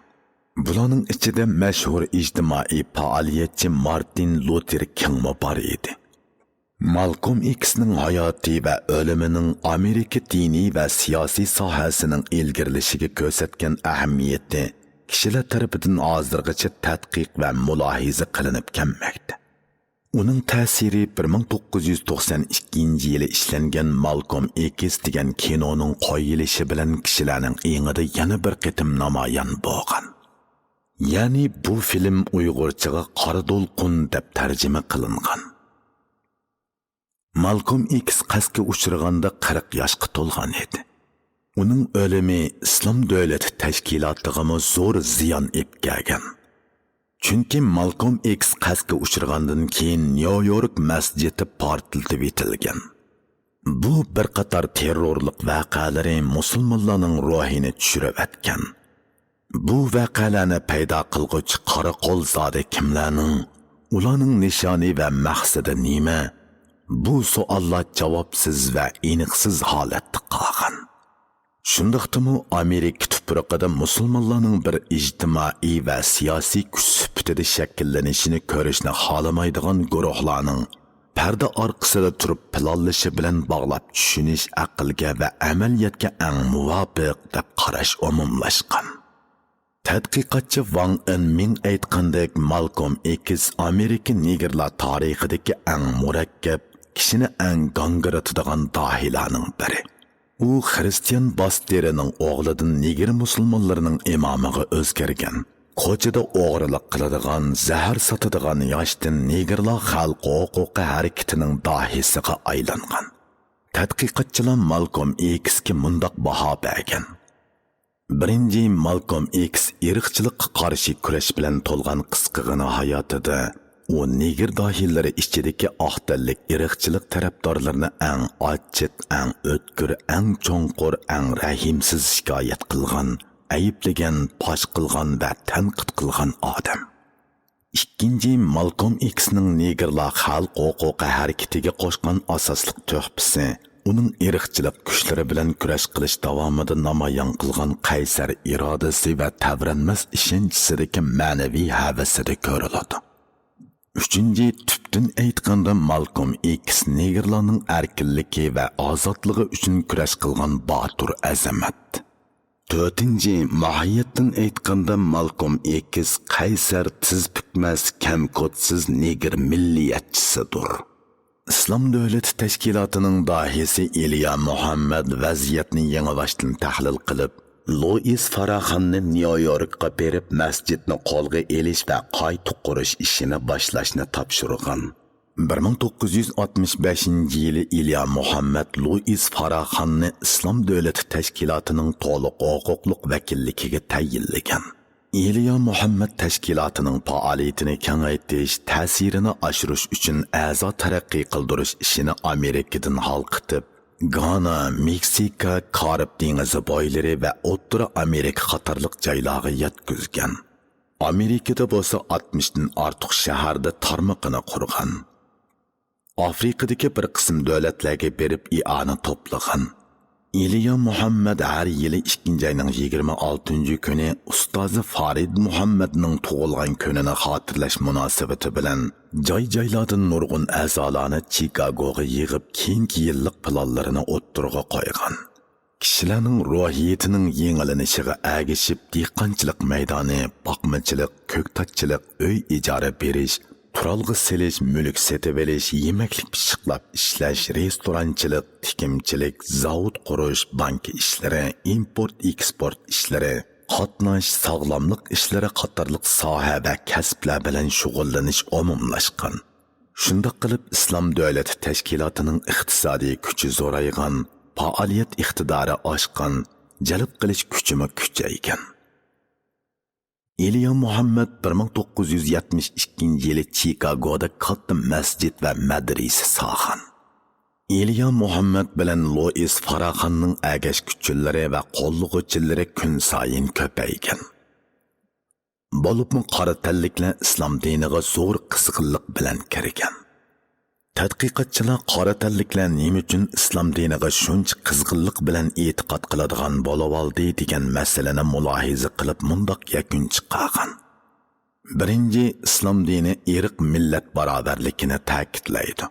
بۇلارنىڭ ئىچىدە مەشھۇر ئىجتىمائىي پائالىيەتچى مارتىن لۇتېر كىڭمۇ بار ئىدى. مالكوم ئېكسنىڭ ھاياتى ۋە ئۆلۈمىنىڭ ئامېرىكا دىنىي ۋە سىياسىي ساھەسىنىڭ ئىلگىرىلىشىگە كۆرسەتكەن ئەھمىيىتى كىشىلەر تەرىپىدىن ھازىرغىچە تەتقىق ۋە مۇلاھىزە قىلىنىپ كەلمەكتە. ئۇنىڭ تەسىرى بىر مىڭ توققۇز يۈز توقسان ئىككىنچى يىلى ئىشلەنگەن مالكوم ئېكس دېگەن كىنونىڭ قويۇلۇشى بىلەن كىشىلەرنىڭ ئېڭىدا يەنە بىر قېتىم نامايان بولغان. يەنى بۇ فىلىم ئۇيغۇرچىغا قارا دولقۇن دەپ تەرجىمە قىلىنغان. مالكوم ئېكس قەستكە ئۇچرىغاندا قىرىق ياشقا تولغان ئىدى. ئۇنىڭ ئۆلۈمى ئىسلام دۆلىتى تەشكىلاتىغىمۇ زور زىيان ئېلىپ كەلگەن. چۈنكى مالكوم ئېكس قەستكە ئۇچرىغاندىن كېيىن نيۇ يورك مەسچىتى پارتلىتىۋېتىلگەن. بۇ بىر قاتار تېررورلۇق ۋەقەلىرى مۇسۇلمانلارنىڭ روھىنى چۈشۈرۈۋەتكەن. بۇ ۋەقەلەرنى پەيدا قىلغۇچى قارا قول زادى كىملەرنىڭ، ئۇلارنىڭ نىشانى ۋە مەقسىتى نېمە؟ بۇ سوئاللار جاۋابسىز ۋە ئېنىقسىز ھالەتتە قالغان. شۇنداقتىمۇ ئامېرىكا تۇپرىقىدا مۇسۇلمانلارنىڭ بىر ئىجتىمائىي ۋە سىياسىي كۈچ سۈپىتىدە شەكىللىنىشىنى كۆرۈشنى خالىمايدىغان گۇرۇھلارنىڭ پەردە ئارقىسىدا تۇرۇپ پىلانلىشى بىلەن باغلاپ چۈشىنىش ئەقىلگە ۋە ئەمەلىيەتكە ئەڭ مۇۋاپىق دەپ قاراش ئومۇملاشقان. تەتقىقاتچى ۋاڭ ئېنمىڭ ئېيتقاندەك، مالكوم ئېكس ئامېرىكا نېگىرلار تارىخىدىكى ئەڭ مۇرەككەپ، كىشىنى ئەڭ گاڭگىرىتىدىغان داھىيلارنىڭ بىرى. ئۇ خىرىستىيان باستېرىنىڭ ئوغلىدىن نېگىر مۇسۇلمانلىرىنىڭ ئىمامىغا ئۆزگەرگەن، كوچىدا ئوغرىلىق قىلىدىغان، زەھەر ساتىدىغان ياشتىن نېگىرلار خەلق ھوقۇقى ھەرىكىتىنىڭ داھىيسىغا ئايلانغان. تەتقىقاتچىلار مالكوم ئېكسكە مۇنداق باھا بەرگەن. بىرىنچى، مالكوم ئېكس ئىرقچىلىققا قارشى كۈرەش بىلەن تولغان قىسقىغىنە ھاياتىدا ئۇ نېگىر داھىيلىرى ئىچىدىكى ئاق تەنلىك ئىرقچىلىق تەرەپدارلىرىنى ئەڭ ئاچچىق، ئەڭ ئۆتكۈر، ئەڭ چوڭقۇر، ئەڭ رەھىمسىز شىكايەت قىلغان، ئەيىبلىگەن، پاش قىلغان ۋە تەنقىد قىلغان ئادەم. ئىككىنچى، مالكوم ئېكسنىڭ نېگىرلار خەلق ھوقۇقى ھەرىكىتىگە قوشقان ئاساسلىق تۆھپىسى ئۇنىڭ ئىرقچىلىق كۈچلىرى بىلەن كۈرەش قىلىش داۋامىدا نامايان قىلغان قەيسەر ئىرادىسى ۋە تەۋرەنمەس ئىشەنچىسىدىكى مەنىۋى ھەۋىسىدە كۆرۈلىدۇ. ئۈچىنچى، تۈپتىن ئېيتقاندا، مالكوم ئېكس نېگىرلارنىڭ ئەركىنلىكى ۋە ئازادلىقى ئۈچۈن كۈرەش قىلغان باتۇر ئەزەمەت. تۆتىنچى، ماھىيەتتىن ئېيتقاندا، مالكوم ئېكس قەيسەر، تىز پۈكمەس، كەمكوتسىز نېگىر مىللىيەتچىسىدۇر. ئىسلام دۆلىتى تەشكىلاتىنىڭ داھىيسى ئىليا مۇھەممەد ۋەزىيەتنى يېڭىباشتىن تەھلىل قىلىپ، لۇئىس فاراخاننى نيۇ يوركقا بېرىپ، مەسچىتنى قولغا ئېلىش ۋە قايتا قۇرۇش ئىشىنى باشلاشنى تاپشۇرغان. بىر مىڭ توققۇز يۈز ئاتمىش بەشىنچى يىلى ئىليا مۇھەممەد لۇئىس فاراخاننى ئىسلام دۆلىتى تەشكىلاتىنىڭ تولۇق ھوقۇقلۇق ۋەكىللىكىگە تەيىنلىگەن. ئىليا مۇھەممەد تەشكىلاتىنىڭ پائالىيىتىنى كېڭەيتىش، تەسىرىنى ئاشۇرۇش ئۈچۈن ئەزا تەرەققىي قىلدۇرۇش ئىشىنى ئامېرىكىدىن ھالقىتىپ، گانا، مېكسىكا، كارىب دېڭىزى بويلىرى ۋە ئوتتۇرا ئامېرىكا قاتارلىق جايلارغا يەتكۈزگەن. ئامېرىكىدا بولسا ئاتمىشتىن ئارتۇق شەھەردە تارمىقىنى قۇرغان. ئافرىقىدىكى بىر قىسىم دۆلەتلەرگە بېرىپ ئىئانە توپلىغان. ئېلىيا مۇھەممەد ھەر يىلى ئىككىنچى ئاينىڭ يىگىرمە ئالتىنچى كۈنى ئۇستازى فارىد مۇھەممەدنىڭ تۇغۇلغان كۈنىنى خاتىرىلەش مۇناسىۋىتى بىلەن جاي-جايلاردىن نۇرغۇن ئەزالارنى چىكاگوغا يىغىپ، كېيىنكى يىللىق پىلانلىرىنى ئوتتۇرىغا قويغان. كىشىلەرنىڭ روھىيىتىنىڭ يېڭىلىنىشىغا ئەگىشىپ، دېھقانچىلىق مەيدانى، باقمىچىلىق، كۆكتاتچىلىق، ئۆي ئىجارە بېرىش، تۇرالغۇ سېلىش، مۈلۈك سېتىۋېلىش، يېمەكلىك پىششىقلاپ ئىشلەش، رېستورانچىلىق، تىكىمچىلىك، زاۋۇت قۇرۇش، بانكا ئىشلىرى، ئىمپورت ئېكسپورت ئىشلىرى، قاتناش، ساغلاملىق ئىشلىرى قاتارلىق ساھە ۋە كەسىپلەر بىلەن شۇغۇللىنىش ئومۇملاشقان. شۇنداق قىلىپ، ئىسلام دۆلىتى تەشكىلاتىنىڭ ئىقتىسادىي كۈچى زورايغان، پائالىيەت ئىقتىدارى ئاشقان، جەلپ قىلىش كۈچىمۇ كۈچەيگەن. ئېلىيا مۇھەممەد بىر مىڭ توققۇز يۈز يەتمىش ئىككىنچى يىلى چىكاگودا كاتتا مەسچىت ۋە مەدرىسە سالغان. ئېلىيا مۇھەممەد بىلەن لوئىس فاراخاننىڭ ئەگەشكۈچىلىرى ۋە قوللىغۇچىلىرى كۈنسايىن كۆپەيگەن. بولۇپمۇ قارا تەنلىكلەر ئىسلام دىنىغا زور قىزغىنلىق بىلەن كىرگەن. تەتقىقاتچىلار قارا تەنلىكلەر نېمە ئۈچۈن ئىسلام دىنىغا شۇنچە قىزغىنلىق بىلەن ئېتىقاد قىلىدىغان بولۇۋالدى دېگەن مەسىلىنى مۇلاھىزە قىلىپ مۇنداق يەكۈن چىقارغان. بىرىنچى، ئىسلام دىنى ئىرق مىللەت باراۋەرلىكىنى تەكىتلەيدۇ.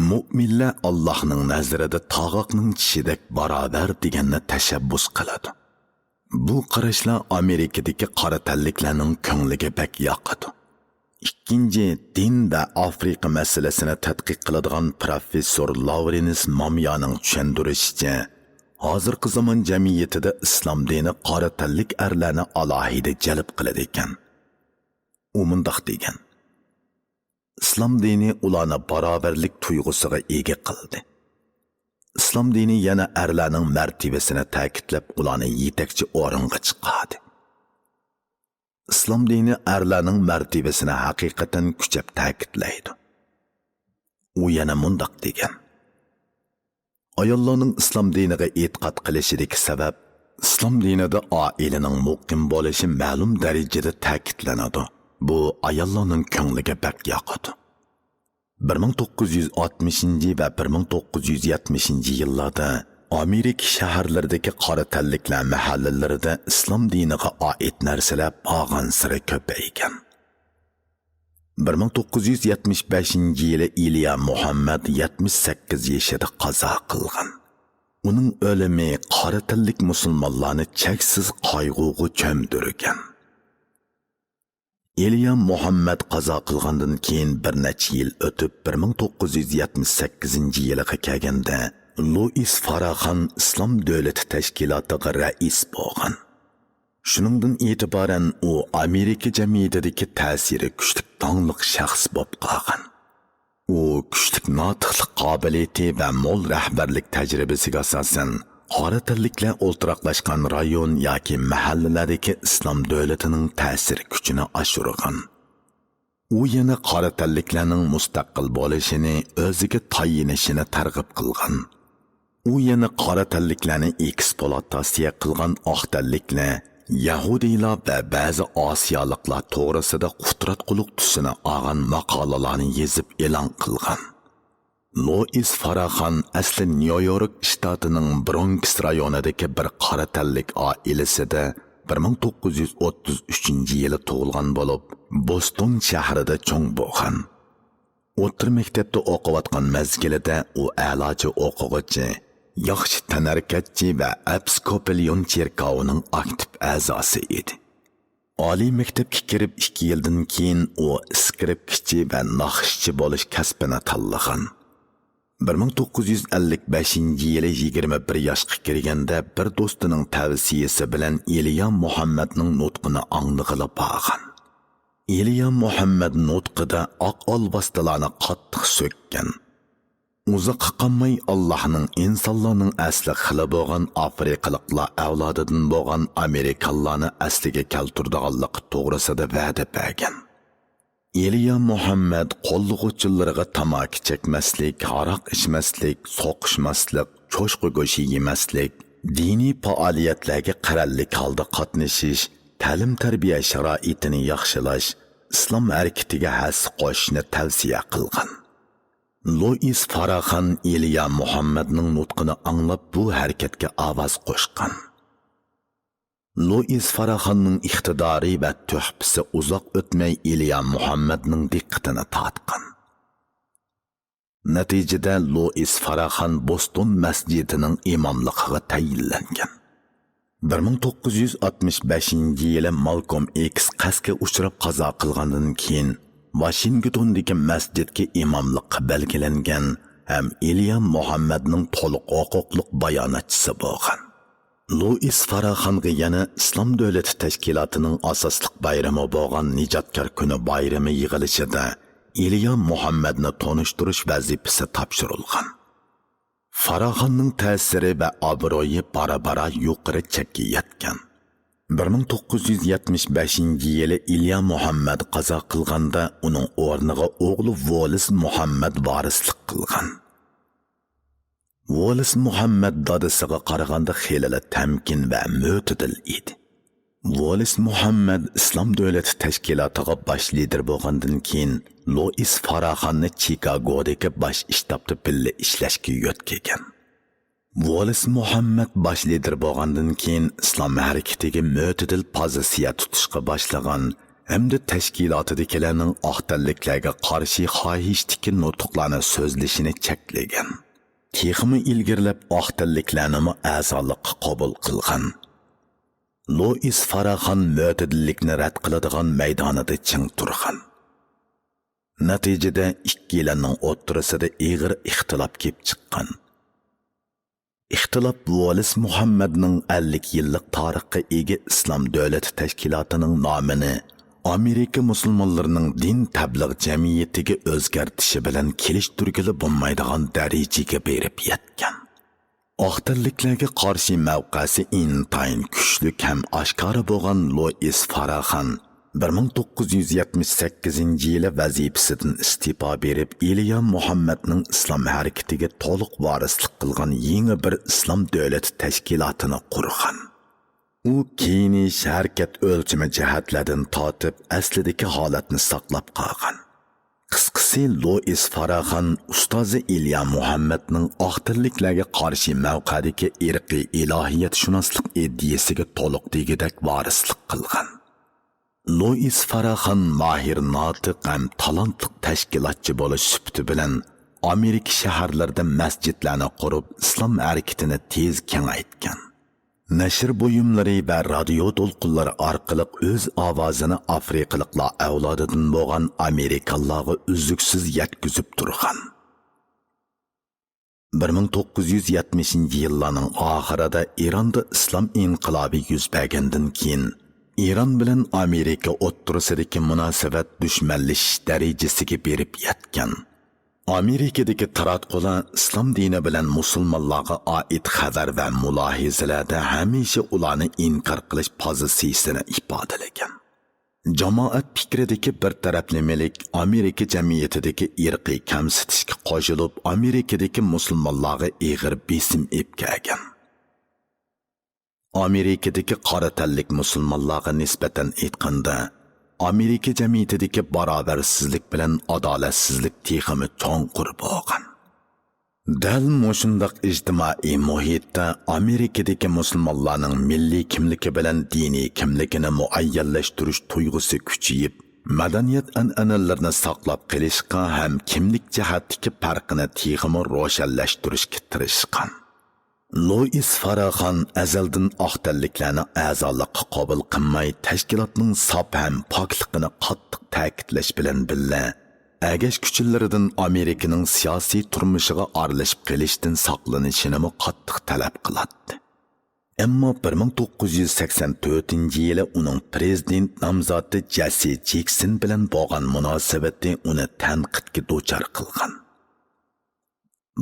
مۇئمىنلەر ئاللاھنىڭ نەزىرىدە تاغاقنىڭ چىشىدەك باراۋەر دېگەننى تەشەببۇس قىلىدۇ. بۇ قاراشلار ئامېرىكىدىكى قارا تەنلىكلەرنىڭ كۆڭلىگە بەك ياقىدۇ. ئىككىنچى، دىن ۋە ئافرىقا مەسىلىسىنى تەتقىق قىلىدىغان پروفېسسور لاۋرېنس ماميانىڭ چۈشەندۈرۈشىچە، ھازىرقى زامان جەمئىيىتىدە ئىسلام دىنى قارا تەنلىك ئەرلەرنى ئالاھىدە جەلپ قىلىدىكەن. ئۇ مۇنداق دېگەن: ئىسلام دىنى ئۇلارنى باراۋەرلىك تۇيغۇسىغا ئىگە قىلدى. ئىسلام دىنى يەنە ئەرلەرنىڭ مەرتىۋىسىنى تەكىتلەپ، ئۇلارنى يېتەكچى ئورۇنغا چىقاردى. ئىسلام دىنى ئەرلەرنىڭ مەرتىۋىسىنى ھەقىقەتەن كۈچەپ تەكىتلەيدۇ. ئۇ يەنە مۇنداق دېگەن: ئاياللارنىڭ ئىسلام دىنىغا ئېتىقاد قىلىشىدىكى سەۋەب، ئىسلام دىنىدا ئائىلىنىڭ مۇقىم بولۇشى مەلۇم دەرىجىدە تەكىتلىنىدۇ. بۇ ئاياللارنىڭ كۆڭلىگە بەك ياقىدۇ. بىر مىڭ توققۇز يۈز ئاتمىشىنچى ۋە بىر مىڭ توققۇز يۈز يەتمىشىنچى يىللاردا ئامېرىكا شەھەرلىرىدىكى قارا تەنلىكلەر مەھەللىلىرىدە ئىسلام دىنىغا ئائىت نەرسىلەر بارغانسېرى كۆپەيگەن. بىر مىڭ توققۇز يۈز يەتمىش بەشىنچى يىلى ئىليا مۇھەممەد يەتمىش سەككىز يېشىدا قازا قىلغان. ئۇنىڭ ئۆلۈمى قارا تەنلىك مۇسۇلمانلارنى چەكسىز قايغۇغا چۆمدۈرگەن. ئېلىيا مۇھەممەد قازا قىلغاندىن كېيىن بىر نەچچە يىل ئۆتۈپ، بىر مىڭ توققۇز يۈز يەتمىش سەككىزىنچى يىلىغا كەلگەندە، لۇئىس فاراخان ئىسلام دۆلىتى تەشكىلاتىغا رەئىس بولغان. شۇنىڭدىن ئېتىبارەن ئۇ ئامېرىكا جەمئىيىتىدىكى تەسىرى كۈچلۈك داڭلىق شەخس بولۇپ قالغان. ئۇ كۈچلۈك ناتىقلىق قابىلىيىتى ۋە مول رەھبەرلىك تەجرىبىسىگە ئاساسەن، قارا تەنلىكلەر ئولتۇراقلاشقان رايون ياكى مەھەللىلەردىكى ئىسلام دۆلىتىنىڭ تەسىر كۈچىنى ئاشۇرغان. ئۇ يەنە قارا تەنلىكلەرنىڭ مۇستەقىل بولۇشىنى، ئۆزىگە تايىنىشىنى تەرغىب قىلغان. ئۇ يەنە قارا تەنلىكلەرنى ئېكسپلۇئاتاتسىيە قىلغان ئاق تەنلىكلەر، يەھۇدىيلار ۋە بەزى ئاسىيالىقلار توغرىسىدا قۇتراتقۇلۇق تۈسىنى ئالغان ماقالىلارنى يېزىپ ئېلان قىلغان. لوئىس فاراخان ئەسلى نيۇ يورك شتاتىنىڭ برونكس رايونىدىكى بىر قارا تەنلىك ئائىلىسىدە بىر مىڭ توققۇز يۈز ئوتتۇز ئۈچىنچى يىلى تۇغۇلغان بولۇپ، بوستون شەھىرىدە چوڭ بولغان. ئوتتۇرا مەكتەپتە ئوقۇۋاتقان مەزگىلىدە ئۇ ئەلاچى ئوقۇغۇچى، ياخشى تەنھەرىكەتچى ۋە ئەپسكوپىليون چېركاۋىنىڭ ئاكتىپ ئەزاسى ئىدى. ئالىي مەكتەپكە كىرىپ ئىككى يىلدىن كېيىن ئۇ ئىسكرىپكىچى ۋە ناخشىچى بولۇش كەسپىنى تاللىغان. بىر مىڭ توققۇز يۈز ئەللىك بەشىنچى يىلى يىگىرمە بىر ياشقا كىرگەندە، بىر دوستىنىڭ تەۋسىيىسى بىلەن ئېلىيا مۇھەممەدنىڭ نۇتقىنى ئاڭلىغىلى بارغان. ئېلىيا مۇھەممەد نۇتقىدا ئاق ئالۋاستىلارنى قاتتىق سۆككەن. ئۇزاققا قالماي ئاللاھنىڭ ئىنسانلارنىڭ ئەسلى خىلى بولغان ئافرىقىلىقلار ئەۋلادىدىن بولغان ئامېرىكانلارنى ئەسلىگە كەلتۈرىدىغانلىقى توغرىسىدا ۋەدە بەرگەن. ئېلىيا مۇھەممەد قوللىغۇچىلىرىغا تاماكا چەكمەسلىك، ھاراق ئىچمەسلىك، سوقۇشماسلىق، چوشقا گۆشى يېمەسلىك، دىنىي پائالىيەتلەرگە قەرەللىك ھالدا قاتنىشىش، تەلىم-تەربىيە شارائىتىنى ياخشىلاش، ئىسلام ھەرىكىتىگە ھەسسە قوشۇشنى تەۋسىيە قىلغان. لوئىس فاراخان ئىليا مۇھەممەدنىڭ نۇتقىنى ئاڭلاپ، بۇ ھەرىكەتكە ئاۋاز قوشقان. لوئىس فاراخاننىڭ ئىقتىدارى ۋە تۆھپىسى ئۇزاق ئۆتمەي ئىليا مۇھەممەدنىڭ دىققىتىنى تارتقان. نەتىجىدە لوئىس فاراخان بوستون مەسچىتىنىڭ ئىماملىقىغا تەيىنلەنگەن. بىر مىڭ توققۇز يۈز ئاتمىش بەشىنچى يىلى مالكوم ئېكس قەستكە ئۇچراپ قازا قىلغاندىن كېيىن، ۋاشىنگتوندىكى مەسچىتكە ئىماملىققا بەلگىلەنگەن ھەم ئىليا مۇھەممەدنىڭ تولۇق ھوقۇقلۇق باياناتچىسى بولغان. لوئىس فاراخانغا يەنە ئىسلام دۆلىتى تەشكىلاتىنىڭ ئاساسلىق بايرىمى بولغان نىجاتكار كۈنى بايرىمى يىغىلىشىدا ئىليا مۇھەممەدنى تونۇشتۇرۇش ۋەزىپىسى تاپشۇرۇلغان. فاراخاننىڭ تەسىرى ۋە ئابرۇيى بارا-بارا يۇقىرى چەككە يەتكەن. بىر مىڭ توققۇز يۈز يەتمىش بەشىنچى يىلى ئىليا مۇھەممەد قازا قىلغاندا، ئۇنىڭ ئورنىغا ئوغلى ۋولىس مۇھەممەد ۋارىسلىق قىلغان. ۋولىس مۇھەممەد دادىسىغا قارىغاندا خېلىلا تەمكىن ۋە مۆتىدىل ئىدى. ۋولىس مۇھەممەد ئىسلام دۆلىتى تەشكىلاتىغا باش لىدىر بولغاندىن كېيىن، لوئىس فاراخاننى چىكاگودىكى باش شتابتا بىللە ئىشلەشكە يۆتكىگەن. ۋولىس مۇھەممەد باش لىدىر بولغاندىن كېيىن، ئىسلام ھەرىكىتىگە مۆتىدىل پوزىتسىيە تۇتۇشقا باشلىغان ھەمدە تەشكىلاتىدىكىلەرنىڭ ئاق تەنلىكلەرگە قارشى خاھىشتىكى نۇتۇقلارنى سۆزلىشىنى چەكلىگەن. تېخىمۇ ئىلگىرىلەپ، ئاق تەنلىكلەرنىمۇ ئەزالىققا قوبۇل قىلغان. لوئىس فاراخان مۆتىدىللىكنى رەت قىلىدىغان مەيدانىدا چىڭ تۇرغان. نەتىجىدە، ئىككىيلەننىڭ ئوتتۇرىسىدا ئېغىر ئىختىلاپ كېلىپ چىققان. ئىختىلاپ ۋولىس مۇھەممەدنىڭ ئەللىك يىللىق تارىخقا ئىگە ئىسلام دۆلىتى تەشكىلاتىنىڭ نامىنى ئامېرىكا مۇسۇلمانلىرىنىڭ دىن تەبلىغ جەمئىيىتىگە ئۆزگەرتىشى بىلەن كېلىشتۈرگىلى بولمايدىغان دەرىجىگە بېرىپ يەتكەن. ئاق تەنلىكلەرگە قارشى مەۋقەسى ئىنتايىن كۈچلۈك ھەم ئاشكارا بولغان لوئىس فاراخان بىر مىڭ توققۇز يۈز يەتمىش سەككىزىنچى يىلى ۋەزىپىسىدىن ئىستېپا بېرىپ، ئىليا مۇھەممەدنىڭ ئىسلام ھەرىكىتىگە تولۇق ۋارىسلىق قىلغان يېڭى بىر ئىسلام دۆلىتى تەشكىلاتىنى قۇرغان. ئۇ كىيىنىش، ھەرىكەت ئۆلچىمى جەھەتلەردىن تارتىپ، ئەسلىدىكى ھالەتنى ساقلاپ قالغان. قىسقىسى، لوئىس فاراخان ئۇستازى ئىليا مۇھەممەدنىڭ ئاق تەنلىكلەرگە قارشى مەۋقەدىكى ئىرقىي ئىلاھىيەتشۇناسلىق ئىدىيىسىگە تولۇق دېگۈدەك ۋارىسلىق قىلغان. لوئىس فاراخان ماھىر ناتىق ھەم تالانتلىق تەشكىلاتچى بولۇش سۈپىتى بىلەن ئامېرىكا شەھەرلىرىدە مەسچىتلەرنى قۇرۇپ، ئىسلام ھەرىكىتىنى تېز كېڭەيتكەن. نەشر بۇيۇملىرى ۋە رادىيو دولقۇنلىرى ئارقىلىق ئۆز ئاۋازىنى ئافرىقىلىقلار ئەۋلادىدىن بولغان ئامېرىكانلارغا ئۈزلۈكسىز يەتكۈزۈپ تۇرغان. بىر مىڭ توققۇز يۈز يەتمىشىنچى يىللارنىڭ ئاخىرىدا ئىراندا ئىسلام ئىنقىلابى يۈز بەرگەندىن كېيىن، ئىران بىلەن ئامېرىكا ئوتتۇرىسىدىكى مۇناسىۋەت دۈشمەنلىشىش دەرىجىسىگە بېرىپ يەتكەن. ئامېرىكىدىكى تاراتقۇلار ئىسلام دىنى بىلەن مۇسۇلمانلارغا ئائىت خەۋەر ۋە مۇلاھىزىلەردە ھەمىشە ئۇلارنى ئىنكار قىلىش پوزىتسىيىسىنى ئىپادىلىگەن. جامائەت پىكرىدىكى بىر تەرەپلىمىلىك ئامېرىكا جەمئىيىتىدىكى ئىرقىي كەمسىتىشكە قوشۇلۇپ، ئامېرىكىدىكى مۇسۇلمانلارغا ئېغىر بېسىم ئېلىپ كەلگەن. ئامېرىكىدىكى قارا تەنلىك مۇسۇلمانلارغا نىسبەتەن ئېيتقاندا، ئامېرىكا جەمئىيىتىدىكى باراۋەرسىزلىك بىلەن ئادالەتسىزلىك تېخىمۇ چوڭقۇر بولغان. دەل مۇشۇنداق ئىجتىمائىي مۇھىتتا ئامېرىكىدىكى مۇسۇلمانلارنىڭ مىللىي كىملىكى بىلەن دىنىي كىملىكىنى مۇئەييەنلەشتۈرۈش تۇيغۇسى كۈچىيىپ، مەدەنىيەت ئەنئەنىلىرىنى ساقلاپ قېلىشقا ھەم كىملىك جەھەتتىكى پەرقىنى تېخىمۇ روشەنلەشتۈرۈشكە تىرىشقان. لوئىس فاراخان ئەزەلدىن ئاق تەنلىكلەرنى ئەزالىققا قوبۇل قىلماي، تەشكىلاتنىڭ ساپ ھەم پاكلىقىنى قاتتىق تەكىتلەش بىلەن بىللە، ئەگەشكۈچىلىرىدىن ئامېرىكىنىڭ سىياسىي تۇرمۇشىغا ئارىلىشىپ قېلىشتىن ساقلىنىشىنىمۇ قاتتىق تەلەپ قىلاتتى. ئەمما بىر مىڭ توققۇز يۈز سەكسەن تۆتىنچى يىلى ئۇنىڭ پىرېزىدېنت نامزاتى جېسسى جېكسون بىلەن بولغان مۇناسىۋىتى ئۇنى تەنقىدكە دۇچار قىلغان.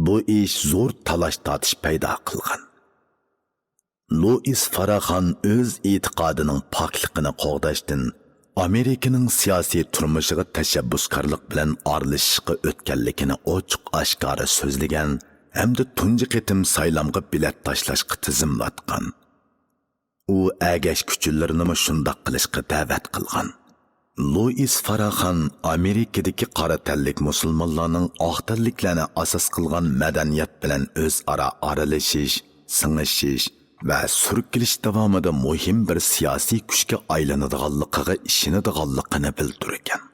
بۇ ئىش زور تالاش-تارتىش پەيدا قىلغان. لوئىس فاراخان ئۆز ئېتىقادىنىڭ پاكلىقىنى قوغداشتىن، ئامېرىكىنىڭ سىياسىي تۇرمۇشىغا تەشەببۇسكارلىق بىلەن ئارىلىشىشقا ئۆتكەنلىكىنى ئوچۇق-ئاشكارا سۆزلىگەن ھەمدە تۇنجى قېتىم سايلامغا بېلەت تاشلاشقا تىزىملاتقان. ئۇ ئەگەشكۈچىلىرىنىمۇ شۇنداق قىلىشقا دەۋەت قىلغان. لۇئىس فاراخان ئامېرىكىدىكى قارا تەنلىك مۇسۇلمانلارنىڭ ئاق تەنلىكلەرنى ئاساس قىلغان مەدەنىيەت بىلەن ئۆزئارا ئارىلىشىش، سىڭىشىش ۋە سۈركىلىش داۋامىدا مۇھىم بىر سىياسىي كۈچكە ئايلىنىدىغانلىقىغا ئىشىنىدىغانلىقىنى بىلدۈرگەن.